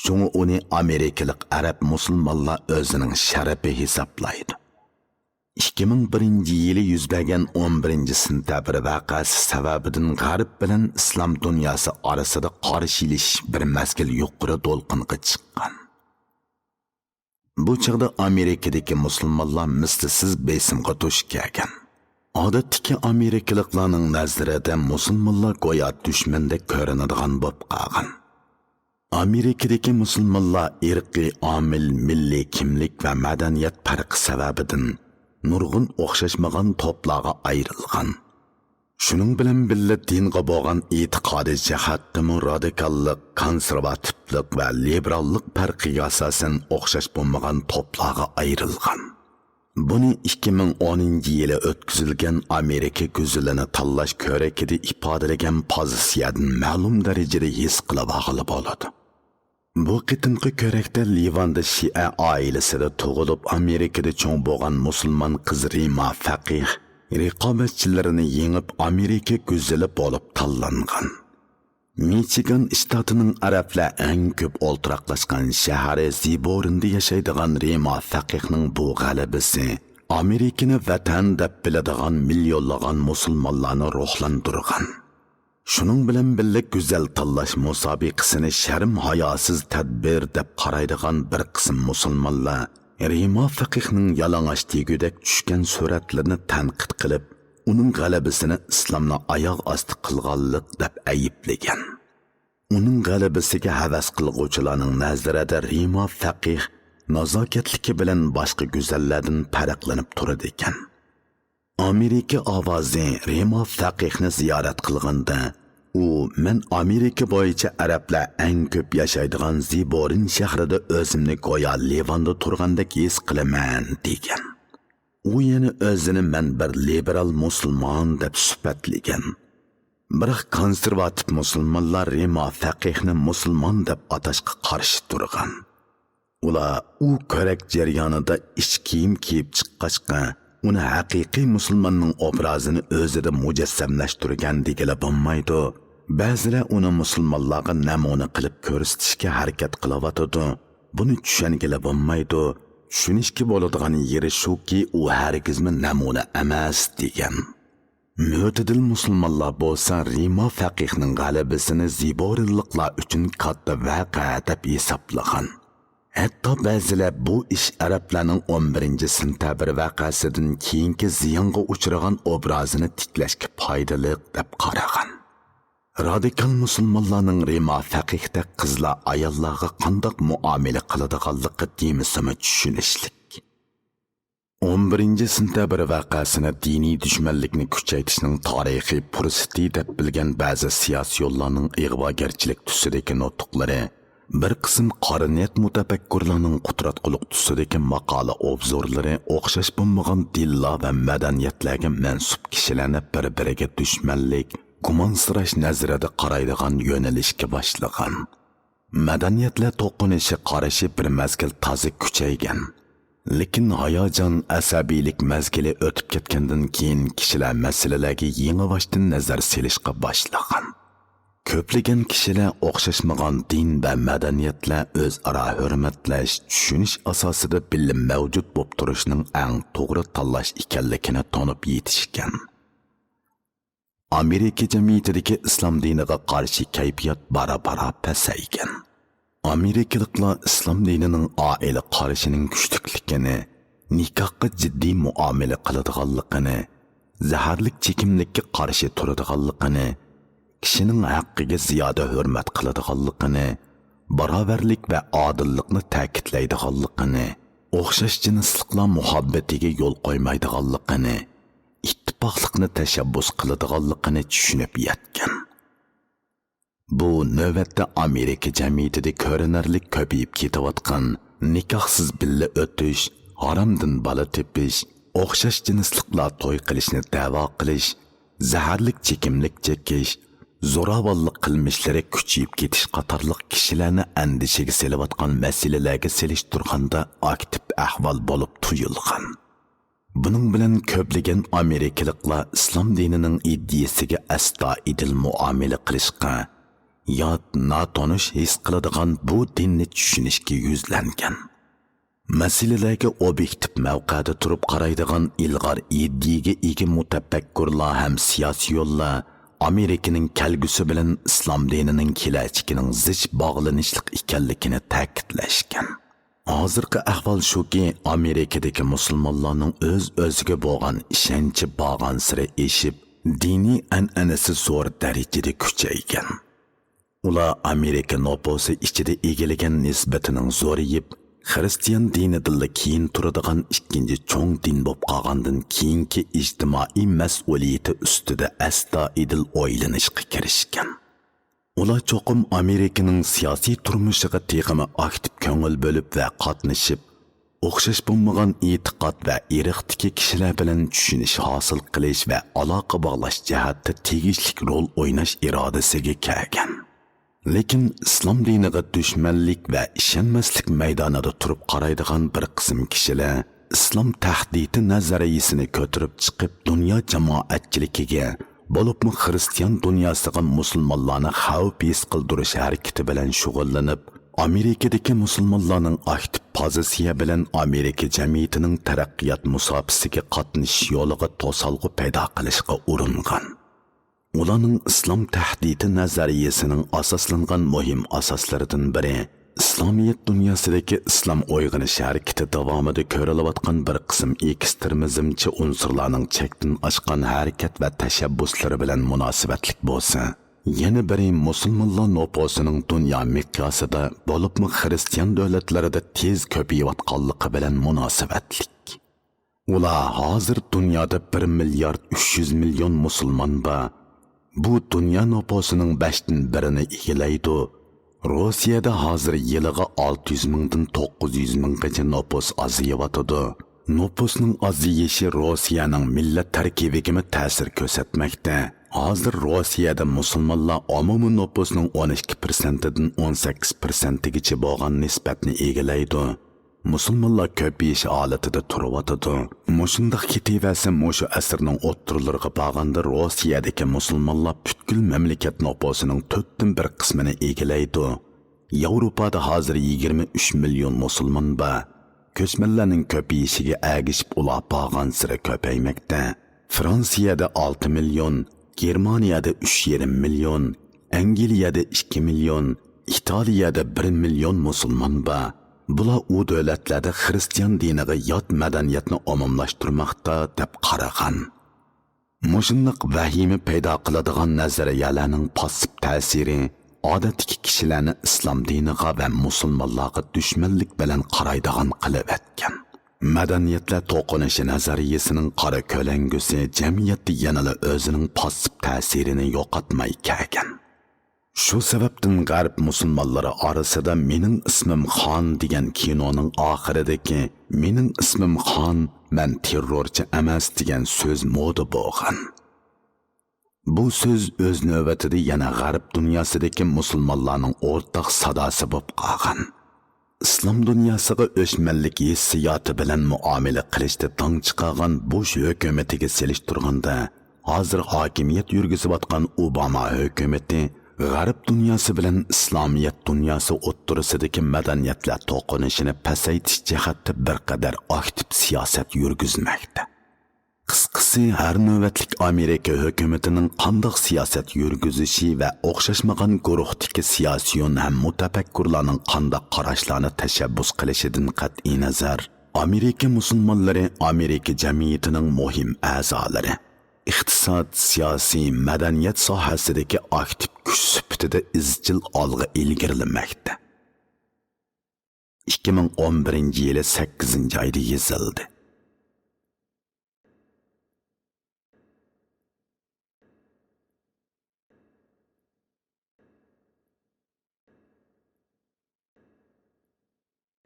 شۇڭا ئۇنى ئامېرىكىلىق ئەرەب مۇسۇلمانلار ئۆزىنىڭ شەرىپى ھېسابلايدۇ. ئىككى مىڭ بىرىنچى يىلى يۈز بەرگەن ئون بىرىنچى سېنتەبىر ۋەقەسى سەۋەبىدىن غەرب بىلەن ئىسلام دۇنياسى ئارىسىدا قارشى ئېلىشىش بىر مەزگىل يۇقىرى دولقۇنغا چىققان. بۇ چاغدا ئامېرىكىدىكى مۇسۇلمانلار مىسلىسىز بېسىمغا دۇچ كەلگەن. ئادەتتىكى ئامېرىكىلىقلارنىڭ نەزىرىدە مۇسۇلمانلار گويا دۈشمەندەك كۆرۈنىدىغان بولۇپ قالغان. ئامېرىكىدىكى مۇسۇلمانلار ئىرقىي ئامىل، مىللىي كىملىك ۋە مەدەنىيەت پەرقى سەۋەبىدىن نۇرغۇن ئوخشاشمىغان توپلارغا ئايرىلغان. شۇنىڭ بىلەن بىللە، دىنغا بولغان ئېتىقادى جەھەتتىمۇ رادىكاللىق، كونسېرۋاتىپلىق ۋە لىبېراللىق پەرقىگە ئاساسەن ئوخشاش بولمىغان توپلارغا ئايرىلغان. بۇنى ئىككى مىڭ ئونىنچى يىلى ئۆتكۈزۈلگەن ئامېرىكا گۈزىلىنى تاللاش كۆرىكىدە ئىپادىلىگەن پوزىتسىيەدىن مەلۇم دەرىجىدە ھېس قىلىۋالغىلى بولىدۇ. بۇ قېتىمقى كۆرەكتە لىۋاندا شىئە ئائىلىسىدە تۇغۇلۇپ، ئامېرىكىدا چوڭ بولغان مۇسۇلمان قىز رىما فەقىھ رىقابەتچىلىرىنى يېڭىپ، ئامېرىكا گۈزىلى بولۇپ تاللانغان. مىچىگان شتاتىنىڭ ئەرەبلەر ئەڭ كۆپ ئولتۇراقلاشقان شەھىرى زىبورىندا ياشايدىغان رىما فەقىھنىڭ بۇ غەلىبىسى ئامېرىكىنى ۋەتەن دەپ بىلىدىغان مىليونلىغان مۇسۇلمانلارنى روھلاندۇرغان. شۇنىڭ بىلەن بىللە، گۈزەل تاللاش مۇسابىقىسىنى شەرم-ھاياسىز تەدبىر دەپ قارايدىغان بىر قىسىم مۇسۇلمانلار رىما فەقىھنىڭ يالىڭاچ دېگۈدەك چۈشكەن سۈرەتلىرىنى تەنقىد قىلىپ، ئۇنىڭ غەلىبىسىنى ئىسلامنى ئاياغ ئاستى قىلغانلىق دەپ ئەيىبلىگەن. ئۇنىڭ غەلىبىسىگە ھەۋەس قىلغۇچىلارنىڭ نەزىرىدە رىما فەقىھ نازاكەتلىكى بىلەن باشقا گۈزەللەردىن پەرقلىنىپ تۇرىدىكەن. ئامېرىكا ئاۋازى رىما فەقىھنى زىيارەت قىلغاندا، ئۇ، «مەن ئامېرىكا بويىچە ئەرەبلەر ئەڭ كۆپ ياشايدىغان زىبورىن شەھىرىدە ئۆزۈمنى گويا لىۋاندا تۇرغاندەك ھېس قىلىمەن» دېگەن. ئۇ يەنە ئۆزىنى «مەن بىر لىبېرال مۇسۇلمان» دەپ سۈپەتلىگەن. بىراق كونسېرۋاتىپ مۇسۇلمانلار رىما فەقىھنى مۇسۇلمان دەپ ئاتاشقا قارشى تۇرغان. ئۇلار ئۇ كۆرەك جەريانىدا ئىچ كىيىم كىيىپ چىققاچقا، ئۇنى ھەقىقىي مۇسۇلماننىڭ ئوبرازىنى ئۆزىدە مۇجەسسەملەشتۈرگەن دېگىلى بولمايدۇ. بەزىلەر ئۇنى مۇسۇلمانلارغا نەمۇنە قىلىپ كۆرسىتىشكە ھەرىكەت قىلىۋاتىدۇ. بۇنى چۈشەنگىلى بولمايدۇ. چۈشىنىشكە بولىدىغان يېرى شۇكى، ئۇ ھەرگىزمۇ نەمۇنە ئەمەس، دېگەن. مۆتىدىل مۇسۇلمانلار بولسا رىما فەقىھنىڭ غەلىبىسىنى زىبورىنلىقلار ئۈچۈن كاتتا ۋەقە دەپ ھېسابلىغان. ھەتتا بەزىلەر بۇ ئىش ئەرەبلەرنىڭ ئون بىرىنچى سېنتەبىر ۋەقەسىدىن كېيىنكى زىيانغا ئۇچرىغان ئوبرازىنى تىكلەشكە پايدىلىق دەپ قارىغان. رادىكال مۇسۇلمانلارنىڭ رىما فەقىھتەك قىزلار ئاياللارغا قانداق مۇئامىلە قىلىدىغانلىقى دېمىسىمۇ چۈشىنىشلىك. ئون بىرىنچى سېنتەبىر ۋەقەسىنى دىنىي دۈشمەنلىكنى كۈچەيتىشنىڭ تارىخىي پۇرسىتى دەپ بىلگەن بەزى سىياسىيونلارنىڭ ئىغۋاگەرچىلىك تۈسىدىكى نۇتۇقلىرى، بىر قىسىم قارا نىيەت مۇتەپەككۇرلارنىڭ قۇتراتقۇلۇق تۈسىدىكى ماقالە ئوبزورلىرى ئوخشاش بولمىغان دىنلار ۋە مەدەنىيەتلەرگە مەنسۇپ كىشىلەرنى بىر-بىرىگە دۈشمەنلىك، گۇمانسىراش نەزىرىدە قارايدىغان يۆنىلىشكە باشلىغان. مەدەنىيەتلەر توقۇنۇشى قارىشى بىر مەزگىل تازا كۈچەيگەن. لېكىن ھاياجان، ئەسەبىيلىك مەزگىلى ئۆتۈپ كەتكەندىن كېيىن، كىشىلەر مەسىلىلەرگە يېڭىباشتىن نەزەر سېلىشقا باشلىغان. كۆپلىگەن كىشىلەر ئوخشاشمىغان دىن ۋە مەدەنىيەتلەر ئۆزئارا ھۆرمەتلەش، چۈشىنىش ئاساسىدا بىللە مەۋجۇت بولۇپ تۇرۇشنىڭ ئەڭ توغرا تاللاش ئىكەنلىكىنى تونۇپ يېتىشكەن. ئامېرىكا جەمئىيىتىدىكى ئىسلام دىنىغا قارشى كەيپىيات بارا-بارا پەسەيگەن. ئامېرىكىلىقلار ئىسلام دىنىنىڭ ئائىلە قارىشىنىڭ كۈچلۈكلۈكىنى، نىكاھقا جىددىي مۇئامىلە قىلىدىغانلىقىنى، زەھەرلىك چېكىملىككە قارشى تۇرىدىغانلىقىنى، كىشىنىڭ ھەققىگە زىيادە ھۆرمەت قىلىدىغانلىقىنى، باراۋەرلىك ۋە ئادىللىقنى تەكىتلەيدىغانلىقىنى، ئوخشاش جىنسلىقلار مۇھەببىتىگە يول قويمايدىغانلىقىنى، ئىتتىپاقلىقنى تەشەببۇس قىلىدىغانلىقىنى چۈشىنىپ يەتكەن. بۇ نۆۋەتتە ئامېرىكا جەمئىيىتىدە كۆرۈنەرلىك كۆپىيىپ كېتىۋاتقان نىكاھسىز بىللە ئۆتۈش، ھارامدىن بالا تېپىش، ئوخشاش جىنسلىقلار توي قىلىشنى دەۋا قىلىش، زەھەرلىك چېكىملىك چېكىش، زوراۋانلىق قىلمىشلىرى كۈچىيىپ كېتىش قاتارلىق كىشىلەرنى ئەندىشىگە سېلىۋاتقان مەسىلىلەرگە سېلىشتۇرغاندا ئاكتىپ ئەھۋال بولۇپ تۇيۇلغان. بۇنىڭ بىلەن كۆپلىگەن ئامېرىكىلىقلار ئىسلام دىنىنىڭ ئىدىيىسىگە ئەستايىدىل مۇئامىلە قىلىشقا، يات، ناتونۇش ھېس قىلىدىغان بۇ دىننى چۈشىنىشكە يۈزلەنگەن. مەسىلىلەرگە ئوبيېكتىپ مەۋقەدە تۇرۇپ قارايدىغان ئىلغار ئىدىيىگە ئىگە مۇتەپەككۇرلار ھەم سىياسىيونلار ئامېرىكىنىڭ كەلگۈسى بىلەن ئىسلام دىنىنىڭ كېلەچىكىنىڭ زىچ باغلىنىشلىق ئىكەنلىكىنى تەكىتلەشكەن. ھازىرقى ئەھۋال شۇكى، ئامېرىكىدىكى مۇسۇلمانلارنىڭ ئۆز-ئۆزىگە بولغان ئىشەنچى بارغانسېرى ئېشىپ، دىنىي ئەنئەنىسى زور دەرىجىدە كۈچەيگەن. ئۇلار ئامېرىكا نوپۇسى ئىچىدە ئىگىلىگەن نىسبىتىنىڭ زورىيىپ، خىرىستىيان دىنىدىنلا كېيىن تۇرىدىغان ئىككىنچى چوڭ دىن بولۇپ قالغاندىن كېيىنكى ئىجتىمائىي مەسئۇلىيىتى ئۈستىدە ئەستايىدىل ئويلىنىشقا كىرىشكەن. ئۇلار چوقۇم ئامېرىكىنىڭ سىياسىي تۇرمۇشىغا تېخىمۇ ئاكتىپ كۆڭۈل بۆلۈپ ۋە قاتنىشىپ، ئوخشاش بولمىغان ئېتىقاد ۋە ئىرقتىكى كىشىلەر بىلەن چۈشىنىش ھاسىل قىلىش ۋە ئالاقە باغلاش جەھەتتە تېگىشلىك رول ئويناش ئىرادىسىگە كەلگەن. لېكىن ئىسلام دىنىغا دۈشمەنلىك ۋە ئىشەنمەسلىك مەيدانىدا تۇرۇپ قارايدىغان بىر قىسىم كىشىلەر ئىسلام تەھدىتى نەزەرىيىسىنى كۆتۈرۈپ چىقىپ، دۇنيا جامائەتچىلىكىگە، بولۇپمۇ خىرىستىيان دۇنياسىغا مۇسۇلمانلارنى خەۋپ ھېس قىلدۇرۇش ھەرىكىتى بىلەن شۇغۇللىنىپ، ئامېرىكىدىكى مۇسۇلمانلارنىڭ ئاكتىپ پوزىتسىيە بىلەن ئامېرىكا جەمئىيىتىنىڭ تەرەققىيات مۇساپىسىگە قاتنىشىش يولىغا توسالغۇ پەيدا قىلىشقا ئۇرۇنغان. ئۇلارنىڭ ئىسلام تەھدىتى نەزەرىيىسىنىڭ ئاساسلانغان مۇھىم ئاساسلىرىدىن بىرى، ئىسلامىيەت دۇنياسىدىكى ئىسلام ئويغىنىش ھەرىكىتى داۋامىدا كۆرۈلۈۋاتقان بىر قىسىم ئېكسترېمىزمچى ئۇنسۇرلارنىڭ چەكتىن ئاشقان ھەرىكەت ۋە تەشەببۇسلىرى بىلەن مۇناسىۋەتلىك بولسا، يەنە بىرى مۇسۇلمانلار نوپۇسىنىڭ دۇنيا مىقياسىدا، بولۇپمۇ خىرىستىيان دۆلەتلىرىدە تېز كۆپىيىۋاتقانلىقى بىلەن مۇناسىۋەتلىك. ئۇلار ھازىر دۇنيادا بىر مىليارد ئۈچ يۈز مىليون مۇسۇلمان بار. بۇ دۇنيا نوپۇسىنىڭ بەشتىن بىرىنى ئىگىلەيدۇ. روسىيەدە ھازىر يىلىغا ئالتە يۈز مىڭدىن توققۇز يۈز مىڭغىچە نوپۇس ئازىيىۋاتىدۇ. نوپۇسنىڭ ئازىيىشى روسىيەنىڭ مىللەت تەركىبىگىمۇ تەسىر كۆرسەتمەكتە. ھازىر روسىيەدە مۇسۇلمانلار ئومۇمىي نوپۇسنىڭ ئون ئىككى پىرسەنتىدىن ئون سەككىز پىرسەنتىگىچە بولغان نىسبەتنى ئىگىلەيدۇ. مۇسۇلمانلار كۆپىيىش ھالىتىدە تۇرۇۋاتىدۇ. مۇشۇنداق كېتىۋەرسە، مۇشۇ ئەسىرنىڭ ئوتتۇرىلىرىغا بارغاندا روسىيەدىكى مۇسۇلمانلار پۈتكۈل مەملىكەت نوپۇسىنىڭ تۆتتىن بىر قىسمىنى ئىگىلەيدۇ. ياۋروپادا ھازىر يىگىرمە ئۈچ مىليون مۇسۇلمان بار. كۆچمەنلەرنىڭ كۆپىيىشىگە ئەگىشىپ ئۇلار بارغانسېرى كۆپەيمەكتە. فرانسىيەدە ئالتە مىليون، گېرمانىيەدە ئۈچ يېرىم مىليون، ئەنگلىيەدە ئىككى مىليون، ئىتالىيەدە بىر مىليون مۇسۇلمان بار. بۇلار ئۇ دۆلەتلەردە خىرىستىيان دىنىغا يات مەدەنىيەتنى ئومۇملاشتۇرماقتا دەپ قارىغان. مۇشۇنداق ۋەھىمە پەيدا قىلىدىغان نەزەرىيەلەرنىڭ پاسسىپ تەسىرى ئادەتتىكى كىشىلەرنى ئىسلام دىنىغا ۋە مۇسۇلمانلارغا دۈشمەنلىك بىلەن قارايدىغان قىلىۋەتكەن. مەدەنىيەتلەر توقۇنۇشى نەزەرىيىسىنىڭ قارا كۆلەڭگىسى جەمئىيەتتە يەنىلا ئۆزىنىڭ پاسسىپ تەسىرىنى يوقاتماي كەلگەن. شۇ سەۋەبتىن غەرب مۇسۇلمانلىرى ئارىسىدا «مېنىڭ ئىسمىم خان» دېگەن كىنونىڭ ئاخىرىدىكى «مېنىڭ ئىسمىم خان، مەن تېررورچى ئەمەس» دېگەن سۆز مودا بولغان. بۇ سۆز ئۆز نۆۋىتىدە يەنە غەرب دۇنياسىدىكى مۇسۇلمانلارنىڭ ئورتاق ساداسى بولۇپ قالغان. ئىسلام دۇنياسىغا ئۆچمەنلىك ھېسسىياتى بىلەن مۇئامىلە قىلىشتا داڭ چىقارغان بۇش ھۆكۈمىتىگە سېلىشتۇرغاندا، ھازىر ھاكىمىيەت يۈرگۈزۈۋاتقان ئوباما ھۆكۈمىتى غەرب دۇنياسى بىلەن ئىسلامىيەت دۇنياسى ئوتتۇرىسىدىكى مەدەنىيەتلەر توقۇنۇشىنى پەسەيتىش جەھەتتە بىر قەدەر ئاكتىپ سىياسەت يۈرگۈزمەكتە. قىسقىسى، ھەر نۆۋەتلىك ئامېرىكا ھۆكۈمىتىنىڭ قانداق سىياسەت يۈرگۈزۈشى ۋە ئوخشاشمىغان گۇرۇھتىكى سىياسىيون ھەم مۇتەپەككۇرلارنىڭ قانداق قاراشلارنى تەشەببۇس قىلىشىدىن قەتئىينەزەر، ئامېرىكا مۇسۇلمانلىرى ئامېرىكا جەمئىيىتىنىڭ مۇھىم ئەزالىرى، ئىقتىساد، سىياسىي، مەدەنىيەت ساھەسىدىكى ئاكتىپ كۈچ سۈپىتىدە ئىزچىل ئالغا ئىلگىرىلىمەكتە. ئىككى مىڭ ئون بىرىنچى يىلى سەككىزىنچى ئايدا يېزىلدى.